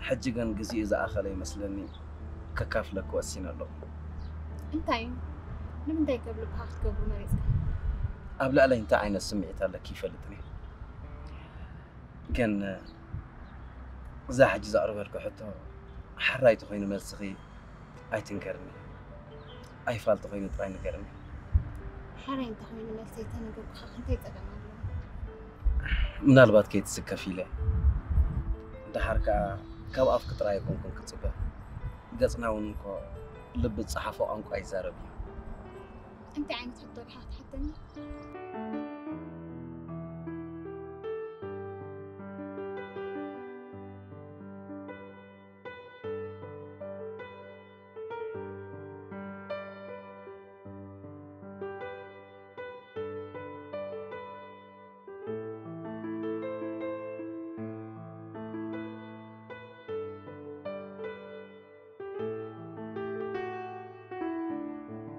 ሕጂ ግን ግዜኡ ዝኣኸለ ይመስለኒ፣ ከካፍለኪ ወሲነ ኣለኹ። እንታይ እዩ? ንምንታይ ከ ኣብ ልብኻ ክትገብሮ መሪጽካ? ኣብ ልዕለይ እንታይ ዓይነት ስምዒት ኣለኪ ይፈልጥን እየ። ግን፣ እዛ ሕጂ ዘቕርበልኪ ሕቶ፣ ሕራይ ተኾይኑ መልስኺ ኣይትንከርኒ። ኣይፋል ተኾይኑ ጥራይ ንገርኒ። ሕራይ እንተኾይኑ መልሰይ ተነገርኩኻ ክንታይ ጸገም ኣለዎ? ምናልባት ከይትስከፍ ኢለ። ደሓር ከኣ ካብ ኣፍኪ ጥራይ ኣይኮንኩን ክጽበ። ገጽና እውን እኮ ልቢ ዝጸሓፎ ቋንቋ ይዛረብ እዩ። እንታይ ዓይነት ሕቶ ዲኻ ክትሓተኒ?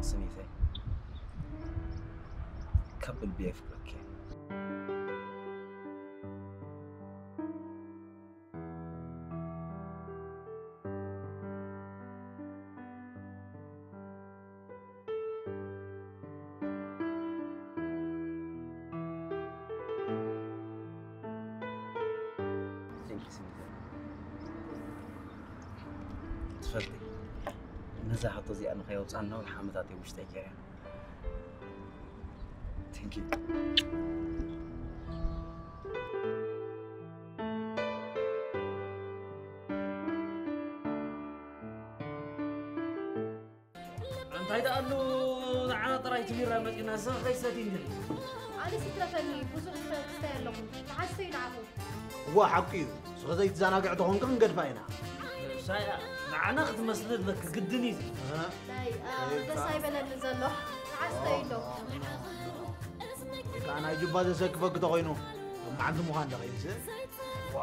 ስኒተይ፣ ካብ ልቢ የፍቅረኪ። Thank you, ስኒተይ። ትፈልጢ፣ ነዛ ሕቶ እዚኣ ንኸየውፅኣ ነዊሕ ዓመታት እየ ውሽጠይ ገይረ። Thank you። እንታይ ደኣ ኣሎ፣ ንዓና ጥራይ እቲ ቢራ መጺና፣ ንስኺ ከይትሰትዪ እንድዒ። ኣነስ ይትረፈኒ፣ ብዙሕ ዝስተ ኣለኹ። መዓስ ትሰትዩ ንዓኹም? እዋ፣ ሓቂ እዩ። ንስኺ ዘይትዘናግዒ ተኾንኪ ክንገድፋ ኢና። ሳያ፣ ንዓና ክትመስሊ ኣለኪ፣ ግድን እዩ። ኣሃ። ናይ፣ ኣ፣ ደስ ኣይበለኒ ዘሎ። መዓስ ትሰትዩ ኣሎ? ወይ ከዓ ናይ ጁባ ዘሰክፈኪ ተኾይኑ፣ ሎማዓንቲ ምዃን ዶ ኸይንስ? ዋ፣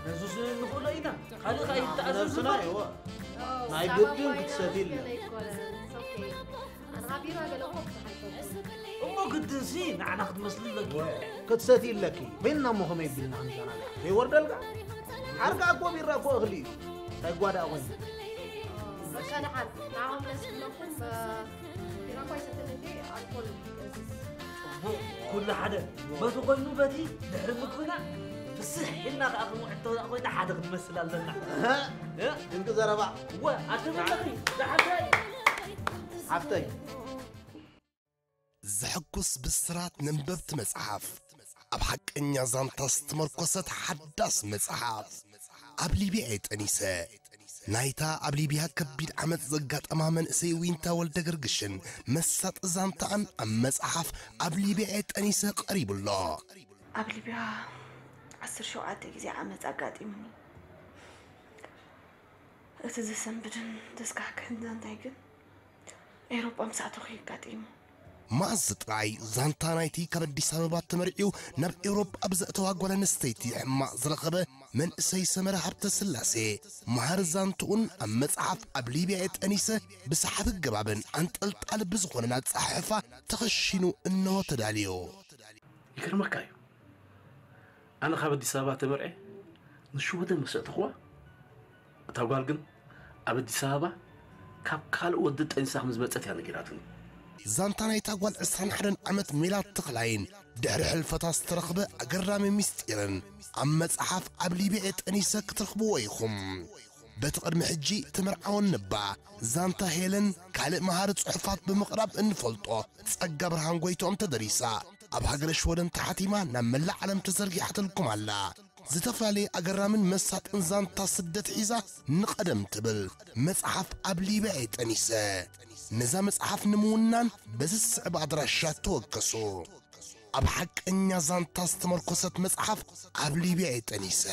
ነዙስ ንኽእሎ ኢና። ካልእ ኸኣ ይተኣዘዝ ነብስና እሞ። እዎ። ናይ ግድን ክትሰትይ ኣለኪ። ገለ ኣይኮነን። It's okay። ኣነ ቢራ ገለ እኮ ብዙሕ ኣይፈቱን። እሞ ግድንሲ ንዓና ክትመስሊ ኣለኪ። ክትሰትዪ ኣለኪ። በይንና እሞ ከመይ ቢልና ክንዘናጋዕ? ዘይወርደልካ? ዓርካ እኮ ቢራ እኮ እኽሊ እዩ። እንታይ ጓዳ ኮይኑ? በቃ ደሓን። ንዓኹም ደስ ክብለኩም፣ ቢራ እኳ ኣይሰትን እንዴ፣ ኣልኮል ይእዝዝ። ጽቡቕ፣ ኩሉ ሓደ። በቲ ኮይኑ በቲ ድሕሪ ምግብና ፍስሕ ኢልና ከኣ ክንውዕል እንተኾይና ሓደ ክንመስል ኣለና። እህ? እ? ድንቂ ዘረባ። እወ፣ ኣትብለኺ፣ ደሓን እንታይ? ሓፍተይ። ዘሐጉስ ብስራት ነንበብቲ መጽሓፍ። ኣብ ሓቀኛ ዛንታ ዝተመርኮሰት ሓዳስ መጽሓፍ። ኣብ ሊብያ እየ ጠኒሰ። ናይታ ኣብ ሊብያ ከቢድ ዓመጽ ዘጋጠማ መንእሰይ ዊንታ ወልደ ገርግሽን መሳጢ ዛንታኣን ኣብ መጽሓፍ ኣብ ሊብያ እየ ጠኒሰ ቀሪቡ ኣሎ። ኣብ ሊብያ ዓሰርተ ሸውዓተ ግዜ ዓመጽ ኣጋጢሙኒ። እቲ ዘሰንብድን ዘስካሕክሕን ዛንታይ ግን ኤውሮጳ ምስ ኣተኹ እዩ ኣጋጢሙ። መኣዝ ጥራይ ዛንታ ናይቲ ካብ ኣዲስ ኣበባ ተመርዕዩ ናብ ኤውሮጳ ብዘእተዋ ጓል ኣንስተይቲ ሕማቕ ዝረኸበ መንእሰይ ሰመረ ሃብተስላሴ፣ መሃሪ ዛንትኡን ኣብ መጽሓፍ ኣብ ሊብያ እየ ጠኒሰ ብሰሓቢ ኣገባብን ኣንጠልጣሊ ብዝኾነን ኣጸሓሕፋ ተኸሺኑ እነሆ ተዳልዩ። ይገርመካ እዩ። ኣነ ካብ ኣዲስ ኣበባ ተመርዕየ ንሽወደን ምስ ኣእተኽዋ፣ እታ ጓል ግን ኣብ ኣዲስ ኣበባ ካብ ካልእ ወዲ ጠኒሳ ከም ዝመጸት እያ ነጊራትኒ። ዛንታ ናይታ ጓል ዕስራን ሓደን ዓመት ሜላት ተኽላይን ድሕሪ ሕልፈታ ዝተረኽበ ኣገራሚ ምስጢርን ኣብ መጽሓፍ ኣብ ሊብያ እየ ጠኒሰ ክትረኽብዎ ኢኹም። በቲ ቅድሚ ሕጂ ተመርዓወን ነባ ዛንታ ሄለን ካልእ መሃሪ ጽሑፋት ብምቕራብ እንፈልጦ ጸጋ ብርሃን ጎይትኦም ተደሪሳ፣ ኣብ ሃገረ ሽወደን ተሓቲማ ናብ መላእ ዓለም ተዘርጊሓትልኩም ኣላ። ዝተፈላለየ ኣገራምን መሳጥን ዛንታ ስደት ሒዛ ንቐደም ትብል መጽሓፍ ኣብ ሊብያ እየ ጠኒሰ። ነዛ መጽሓፍ ንምውናን በዚ ዝስዕብ ኣድራሻ ተወከሱ። ኣብ ሓቀኛ ዛንታ ዝተመርኮሰት መጽሓፍ ኣብ ሊብያ እየ ጠኒሰ።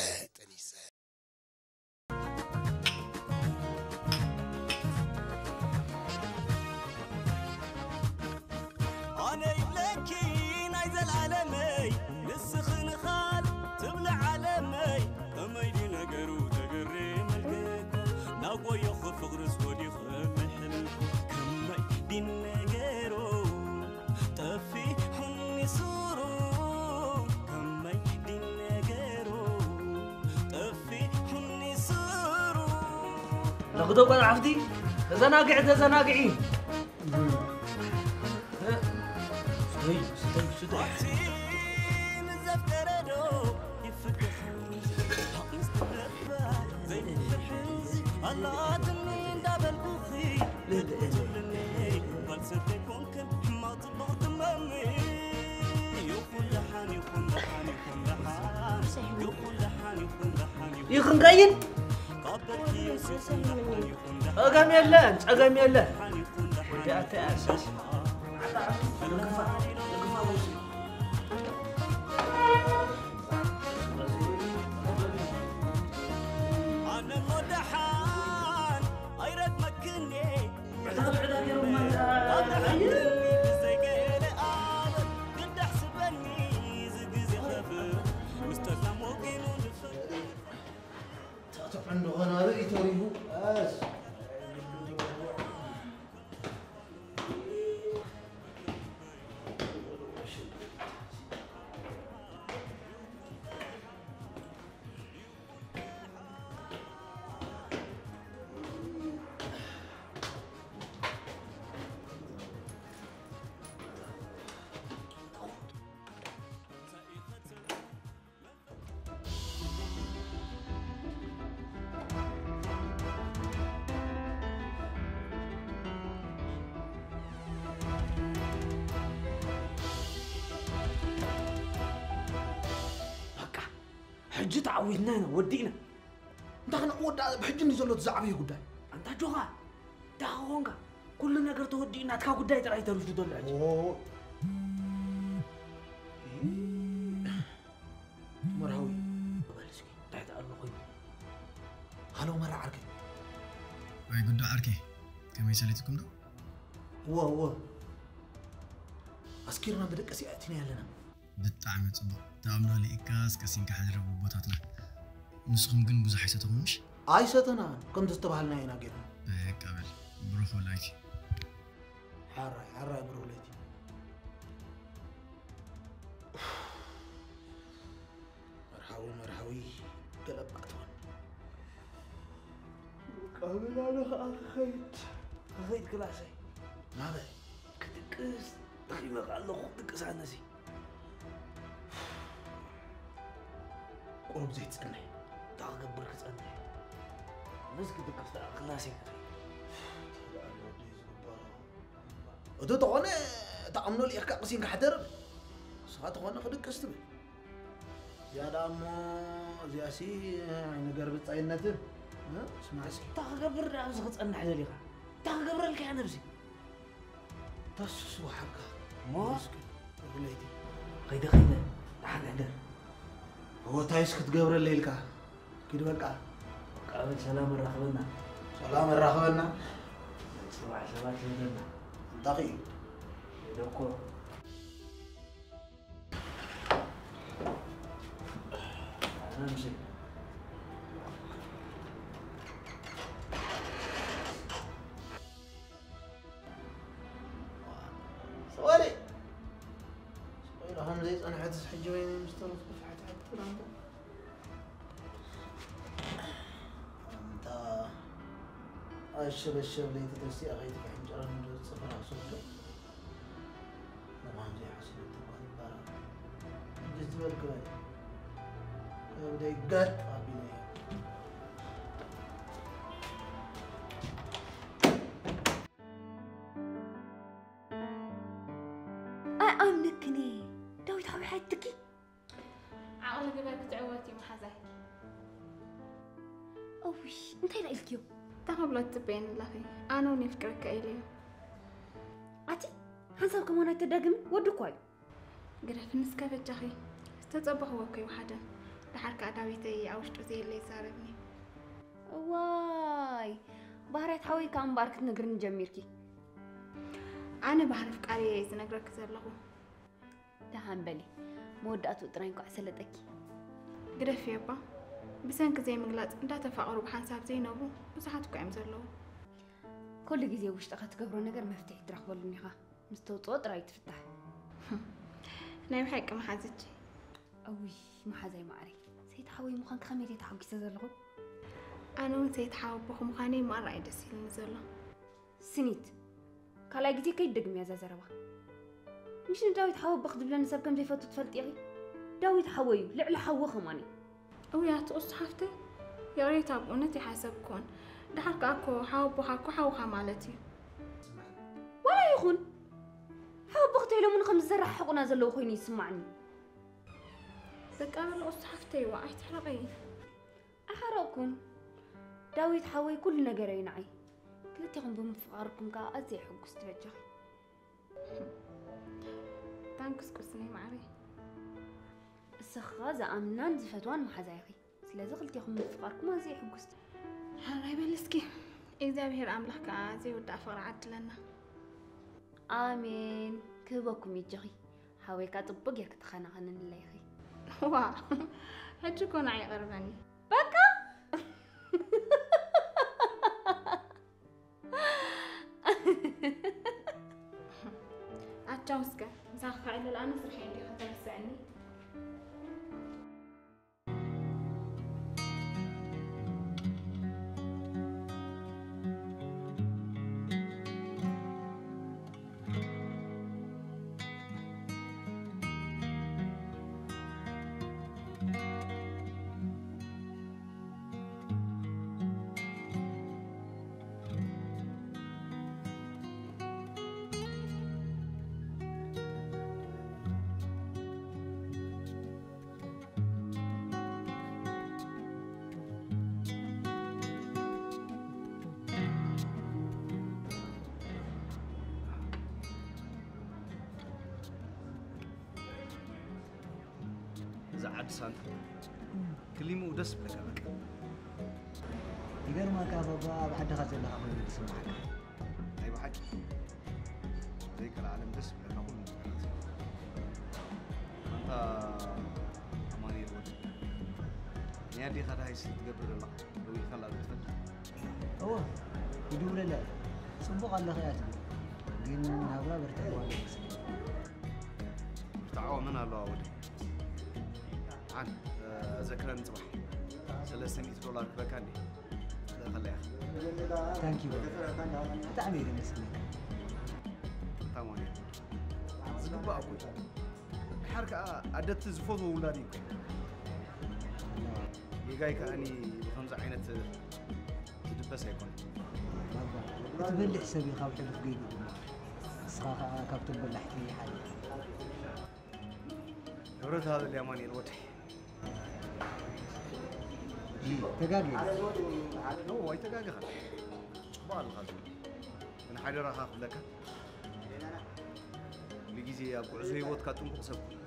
ኣነ ይብለኪ ናይ ዘላለመይ፣ ንስኺ ንኻል ትብሊ ዓለመይ። ከመይ ድዩ ነገሩ ተገሪመልኪ እኮ፣ ናጎየኹ ፍቕርስ ወዲኹ ምሕልኩ። ከመይ ድዩ ነገሩ ጠፊሑኒ ሱሩ፣ ከመይ ድዩ ነገሩ ጠፊሑኒ ሱሩ። ለኽዶ ቆልዓ ሓፍቲ፣ ተዘናግዒ፣ ተዘናግዒ። ስተይ፣ ስተይ፣ ስተይ። ኣላትኒ እንዳበልኩኺ ልትብልኒ ጓል ሰብ ዘይኮንክን ሕማቕ ጽቡቕ ትመሚ። ይኹን ደሓን፣ ይኹን ደሓን፣ ይኹን ደሓን። ይኽን ከይድ። ጸገም የለን፣ ጸገም የለን። ወዲ ኣተይ ኣሳስ። በቃ፣ ሕጂ ተዓዊትና ኢና፣ ወዲእና። እንታይ ክንዕወት ደኣ፣ ብሕጂ እንዲ ዘሎ እቲ ዝዓበየ ጉዳይ። ኣንታ ጆኻ፣ ደኣ ኾንካ፣ ኩሉ ነገር ተወዲኡ፣ ናትካ ጉዳይ ጥራይ ተሪፉ ዘሎ ሕጂ። ኦ። መርሃዊ፣ በል እስኪ፣ እንታይ ደኣ ኣሎ ኮይኑ? ሃሎ፣ መራ ዓርከይ። ወይ ጉዳ ዓርከይ፣ ከመይ ሰሊትኩም ዶ? እወ፣ እወ። ኣስኪርና መደቀሲ ኣእቲና ኣለና። ብጣዕሚ ጽቡቕ። ተኣምኖ ልኢካ እስከ ሲንካ ሕድሪ ኣቦታትና። ንስኹም ግን ብዙሕ ኣይሰተኹምሽ? ኣይሰተናን። ከምቲ ዝተባህልና ኢና ጌርና። በቃ በል። ብሩኽ ወላይቲ። ሓራይ፣ ሓራይ ብሩኽ ለይቲ። መርሃዊ፣ መርሃዊ፣ ገለባጥወን። በቃ በል፣ ኣነ ኸኣ ክኸይድ፣ ክኸይድ ክላሰይ። ናበይ? ክድቅስ፣ ደኺመ ከኣ ኣለኹ፣ ክድቅስ ኣነሲ። ቁሩብ ዘይትጸንሕ? እንታይ ክገብር ክጸንሕ? ምስ ክድቅስ ደኣ ክላሰይ ክኸይድ። ተዳሎ ወደይ ዝግበሮ። እቱ ተኾነ፣ ተኣምኖ ልኢኽካ ቅሲን ክሕደር። ንስኻ ተኾነ ክድቅስ ትብል። እዚኣ ደኣ እሞ፣ እዚኣሲ፣ ነገር ብጻይነትን። እ? ስማዕሲ። እንታይ ክገብር ደኣ ኣብዚ ክጸንሕ ደሊኻ? እንታይ ክገብረልካ እያ ነብሲ? ተስሱ ሓካ። እሞ? እስኪ፣ እግለይቲ። ኸይደ፣ ኸይደ። ደሓን ሕደር። እወ፣ ታይስ ክትገብረለይ ኢልካ? ኪድ በቃ። በቃ፣ በል ሰላም ኣራኽበና። ሰላም ኣራኽበና። ጽባሕ ሰባት ይብለና። እንታይ እዩ? ሄደ እኮ። ኣነ ምሽ-፣ ሰዋሊ። ሰዋሊ፣ ከም ዘይጸንሐትስ ሕጂ ወይኒ ምስ ተረፍኩ ፍሕት ሕት ትብል ኣንታ። ኣንታ፣ ኣሸበሸብ ለይቲ ተሲኣ ከይትፍሕንጨረኒ ዶ ዝጽፍራ ክሰዶ? ንኳን ዘይሓስበቶ እኳ ይባረር። ሕጂ ዝበል ክበል። ከብደይ ገጥ ኣቢለዮ። ኣይኣምነክን እየ። ዳዊት ሓወይ ሓትኪ? ዓቕሊ ግበር ክትዕወት እዩ መሓዛይ። እውይ፣ እንታይ ደኣ ኢልክዮ? እንታይ ክብሎ ትጽበየኒ ኣለኺ? ኣነ እውን የፍቅረካ ኢለዮ። ኣቲ፣ ሓንሳብ ከማን ኣይተዳግምን፣ ወዲ እኳ እዩ። ግደፍኒ እስከ በጃኺ። ዝተጸበኽዎ እኮ ይወሓደ። ደሓር ከኣ ዳዊተይ ኣብ ውሽጡ ዘየለ ይዛረብኒ። እዋይ፣ ባህርያት ሓወይ ከኣ እምበኣር ክትነግርኒ ጀሚርኪ። ኣነ ባህሪ ኣፍቃሪ እየ ዝነግረኪ ዘለኹ። ደሓን በሊ፣ መወዳእትኡ ጥራይ እንኳዕ ሰለጠኪ። ግደፊ እባ። ብሰንኪ ዘይምግላጽ እንዳተፋቐሩ ብሓንሳብ ዘይነብሩ ብዙሓት እኮ እዮም ዘለዉ። ኩሉ ግዜ ውሽጥኻ ትገብሮ ነገር መፍትሒ ትረኽበሉን ኢኻ። ምስ ተውጽኦ ጥራይ ትፍታሕ። ናይ ብሓቂ መሓዝች። እውይ፣ መሓዛይ ማዕረይ። ሰይቲ ሓወይ ምዃንኪ ከመይ ኢለ ተሓጒሰ ዘለኹ። ኣነ እውን ሰይቲ ሓወቦኺ ምዃነይ ማራ እዩ ደስ ኢሉኒ ዘሎ። ስኒት፣ ካልኣይ ግዜ ከይትደግምያ እዛ ዘረባ። ምሽ ንዳዊት ሓወቦኺ ዝብለኒ ሰብ ከም ዘይፈቱ ትፈልጢ ኢኺ። ዳዊት ሓወይ እዩ፣ ልዕሊ ሓወ ከማን እዩ። እውይ ኣቲ ቅስቲ ሓፍተይ፣ ይቕሬታ ብእውነት ይሓሰብኩን። ደሓር ከኣ እኮ ሓወቦኻ እኮ ሓውኻ ማለት እዩ። ዋላ ይኹን፣ ሓወቦኺ ተይሎምኒ ከም ዝዘራሕሕቑና ዘለዉ ኮይኑ ይስማዕኒ። በቃ በል ቁሱ ሓፍተይ፣ ዋ ኣይትሕረቂ። ኣሓረቕኩን። ዳዊት ሓወይ ኩሉ ነገር እዩ ንዓይ። ክልቴኹም ብምፍቓርኩም ከኣ ኣዝየ ሕጉስቲ በጃኺ። ታንክስ ቁስነይ ማዕረይ። እስኻ ዝኣምናን ዝፈትዋን መሓዛ ኢኺ። ስለዚ ክልቴኹም ምፍቓርኩም ኣዝየ ሕጉስቲ። ሓራይ በል እስኪ። እግዚኣብሔር ኣምላኽ ከኣ ዘይውዳእ ፍቕሪ ዓድለና። ኣሜን። ክህበኩም ይጀኺ። ሓወይካ ጽቡቅ ጌርኪ ተኸናኸንንለይ ኢኺ። ዋ፣ ሕጂ እኮ ንዓይ ይቐርበኒ። በቃ። ኣቻው እስከ፣ ምሳኻ ክዕልል ኣነ ስርሐይ እንዲኻ ተረስዐኒ። እዚ ዓዲ ሳንታ ክሊምኡ ደስ ብለካ በቃ። ይገርመካ ባባ፣ ኣብ ዓድኻ ዘለኻ ኮይኑ ዝስምዓካ። ናይ ብሓቂ ዘይከልኣለም ደስ ብለካ ኩሉ ነገራት። ኣንታ ኣማኑኤል ወዲ፣ ናይ ኣዴኻ ደሃይስ ትገብር ዘለኻ ደው ኢልካላ ዶ ትፈልጥ? እወ፣ ይድውለላ እየ። ጽቡቕ ኣለኺ እያ ትብል። ግን ናብራ በርቲዕዋ ኣሎ መስለኒ። ብርትዓኦ መን ኣለዋ ወዲ? ዓን፣ እ፣ ዘክረኒ ጽባሕ። ሰለስተ ሚእቲ ዶላር ክበካ እንዴ? ትልእኸላ ኢኻ። ታንኪ ዩ። ብጣዕሚ እየ ደመስግነካ። ኣንታ ማንያ። ዝግባእ እኮ እዩ። ድሓር ከኣ ኣደቲ ዝፈትዎ ውላድ እዩ እኮ። ጌጋይ ከኣኒ ብኸምዚ ዓይነት ዝድበስ ኣይኮነን። ባባ፣ እቲ በሊሕ ሰብ እዩ ካብ ሕሉፍ ጌግኡ ዝመሃር። ንስኻ ከኣ ካብቶም በላሕቲ ሓደ ኢኻ። ክብረት ሃበለይ ኣማኑኤል ወደይ። ጂ፣ ተጋግየ። ኖ፣ ኣይተጋገኻን። ጽቡቕ ኣለኻ ዝብል። ግን ሓደራኻ ክብለካ። ኩሉ ግዜ ኣብ ጉዕዞ ህይወትካ ጥንቁቕ ሰብ ኩን።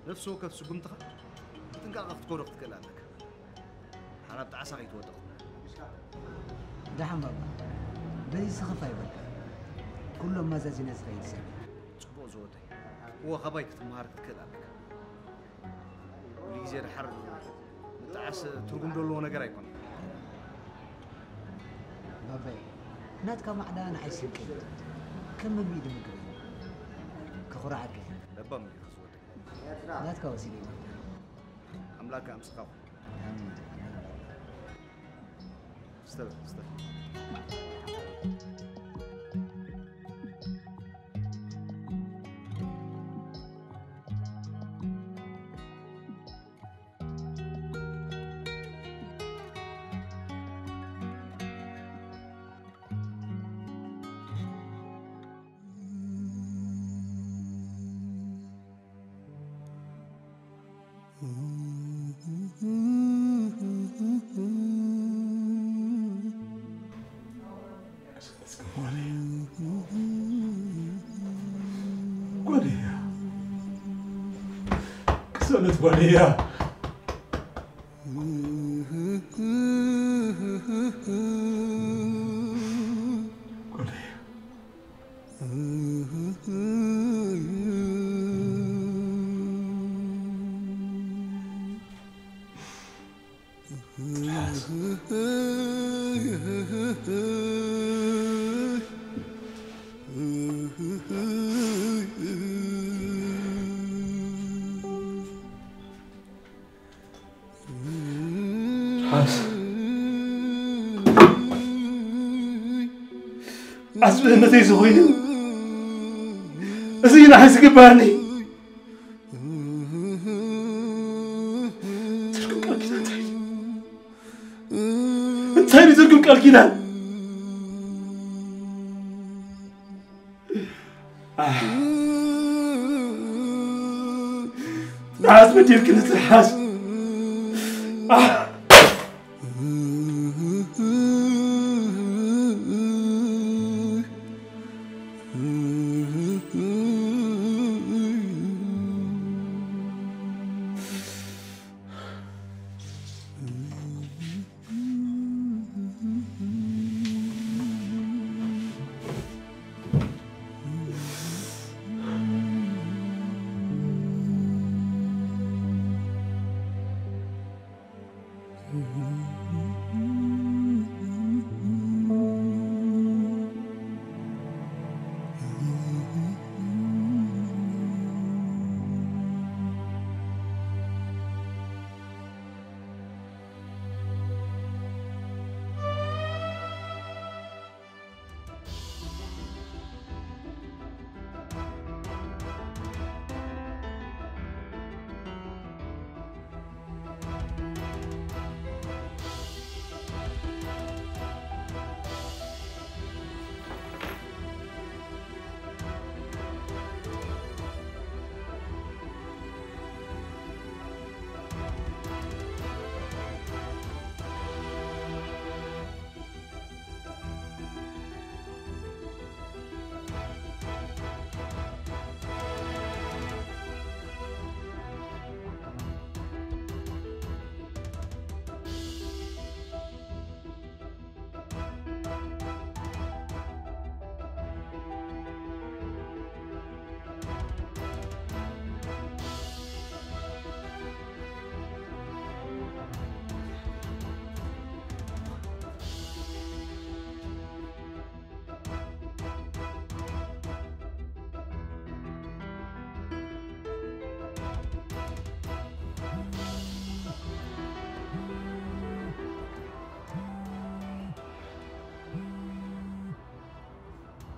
ነፍሲ ወከፍ ስጉምትኻ ብጥንቃቐ ክትከዶ ክትክእል ኣለካ። ሓራ ኣብ ጣዕሳ ከይትወድቕ። ደሓን ባባ፣ በዚ ስኽፍ ኣይበልካ። ኩሉ ኣመዛዚነ ዝኸይድ ሰብ እዩ። ጽቡቕ ዝወደይ። እወ፣ ካባይ ክትመሃር ክትክእል ኣለካ። ኩሉ ግዜ ድሓር ምጥዓስ ትርጉም ዘለዎ ነገር ኣይኮነን። ባባይ፣ ናትካ ማዕዳ ንዓይ ስንቂ እዩ። ከም ምግቢ እዩ ዝምግበኒ። ከኹርዓካ እየ። ለባም እንዲኻ ዝወደይ። ናትካ ወሲደ እዩ ዝወደይ። ኣምላክ ከኣ ምሳኻ ይኹን። ኣሜን። ኣሜን ባባ። ስተ በል፣ ስተ። ጓደኛ፣ ቅሰነት ጓደኛ። ጓደኛ። ሓስ ዓስቢ እምነተይ እዚ ኮይኑ፣ እዚ እዩ ንዓይ ዝግበኣኒ። ትርጉም ቃል ኪዳን እንታይ እዩ? እንታይ እዩ ትርጉም ቃል ኪዳን? ንሓስ በዲልክኒ ትሓስ።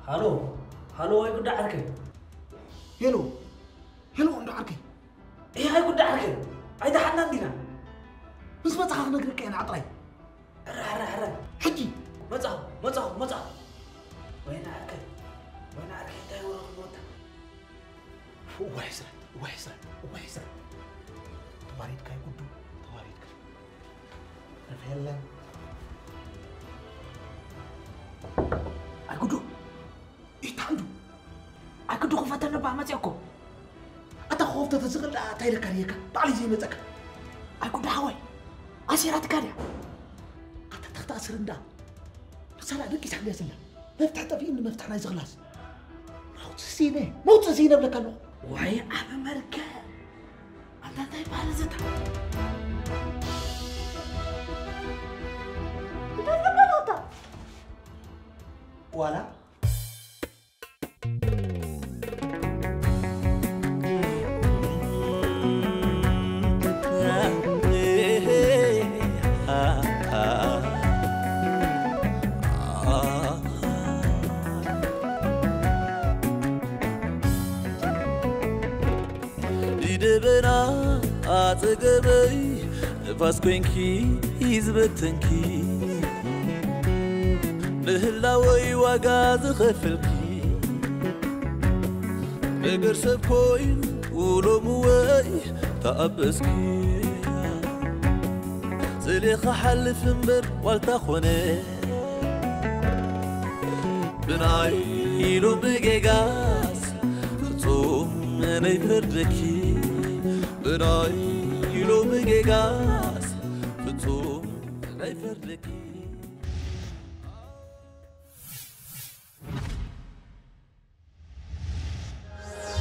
ሃሎ፣ ሃሎ፣ ወይ ጉዳ ዓርከይ። ሄሎ፣ ሄሎ፣ እንዶ ዓርከይ። እይ፣ ኣይ ጉዳ ዓርከይ። ኣይደሓንናን ዲና? ምስ መጻኻ ክነግረካ እየ ንዓጥራይ። ሕረ፣ ሕረ፣ ሕረ። ሕጂ። መጻኹ፣ መጻኹ፣ መጻኹ። ወይኒ ዓርከይ፣ ወይኒ ዓርከይ፣ እንታይ ወረ ክመወታ? እዋይ ሕስረት፣ እዋይ ሕስረት፣ እዋይ ሕስረት። ተዋሪድካ ይጉዱ፣ ተዋሪድካ። ረፍ የለን። ኣይጉዱ። ይታንዱ። ኣይጉዱ ክፈተኒ ባ መጽኦ እኮ። ኣታ ኮፍ ተተዝቕል ደኣ እንታይ ኢለካ ድየካ? ባዕሊ ዘይመጸካ። ኣይጉዱ ሓወይ። ኣሲራትካ ድያ? ኣታ ተኽተኣስር እንዳ። ንሳ ደቂሳ እንድያ ዘላ። መፍትሒ ጠፊእኒ መፍትሒ ናይዚ ክላስ። መውጽእ ሲነ፣ መውጽእ ሲነ እብለካ ኣለኹ። ዋይ ዓቢ መርገም። ኣንታ እንታይ ይበሃል እዚ እታ? እንታይ ትገብር ኣታ? ዋላ ንደበና ኣጸገበይ ንፋስ ኮይንኪ ዝበተንኪ ንህላወይ ዋጋ ዝኸፈልኪ ነገር ሰብ ኮይኑ ሎምወይ ተኣበስኪ ስለ ክሓልፍ እምበር ዋልታ ኾነ ብናይ ኢሉ ብጌጋስ ፍጹም ነይፈርደኪ ብናይ ኢሉ ብጌጋስ ፍጹም ነይፈርደኪ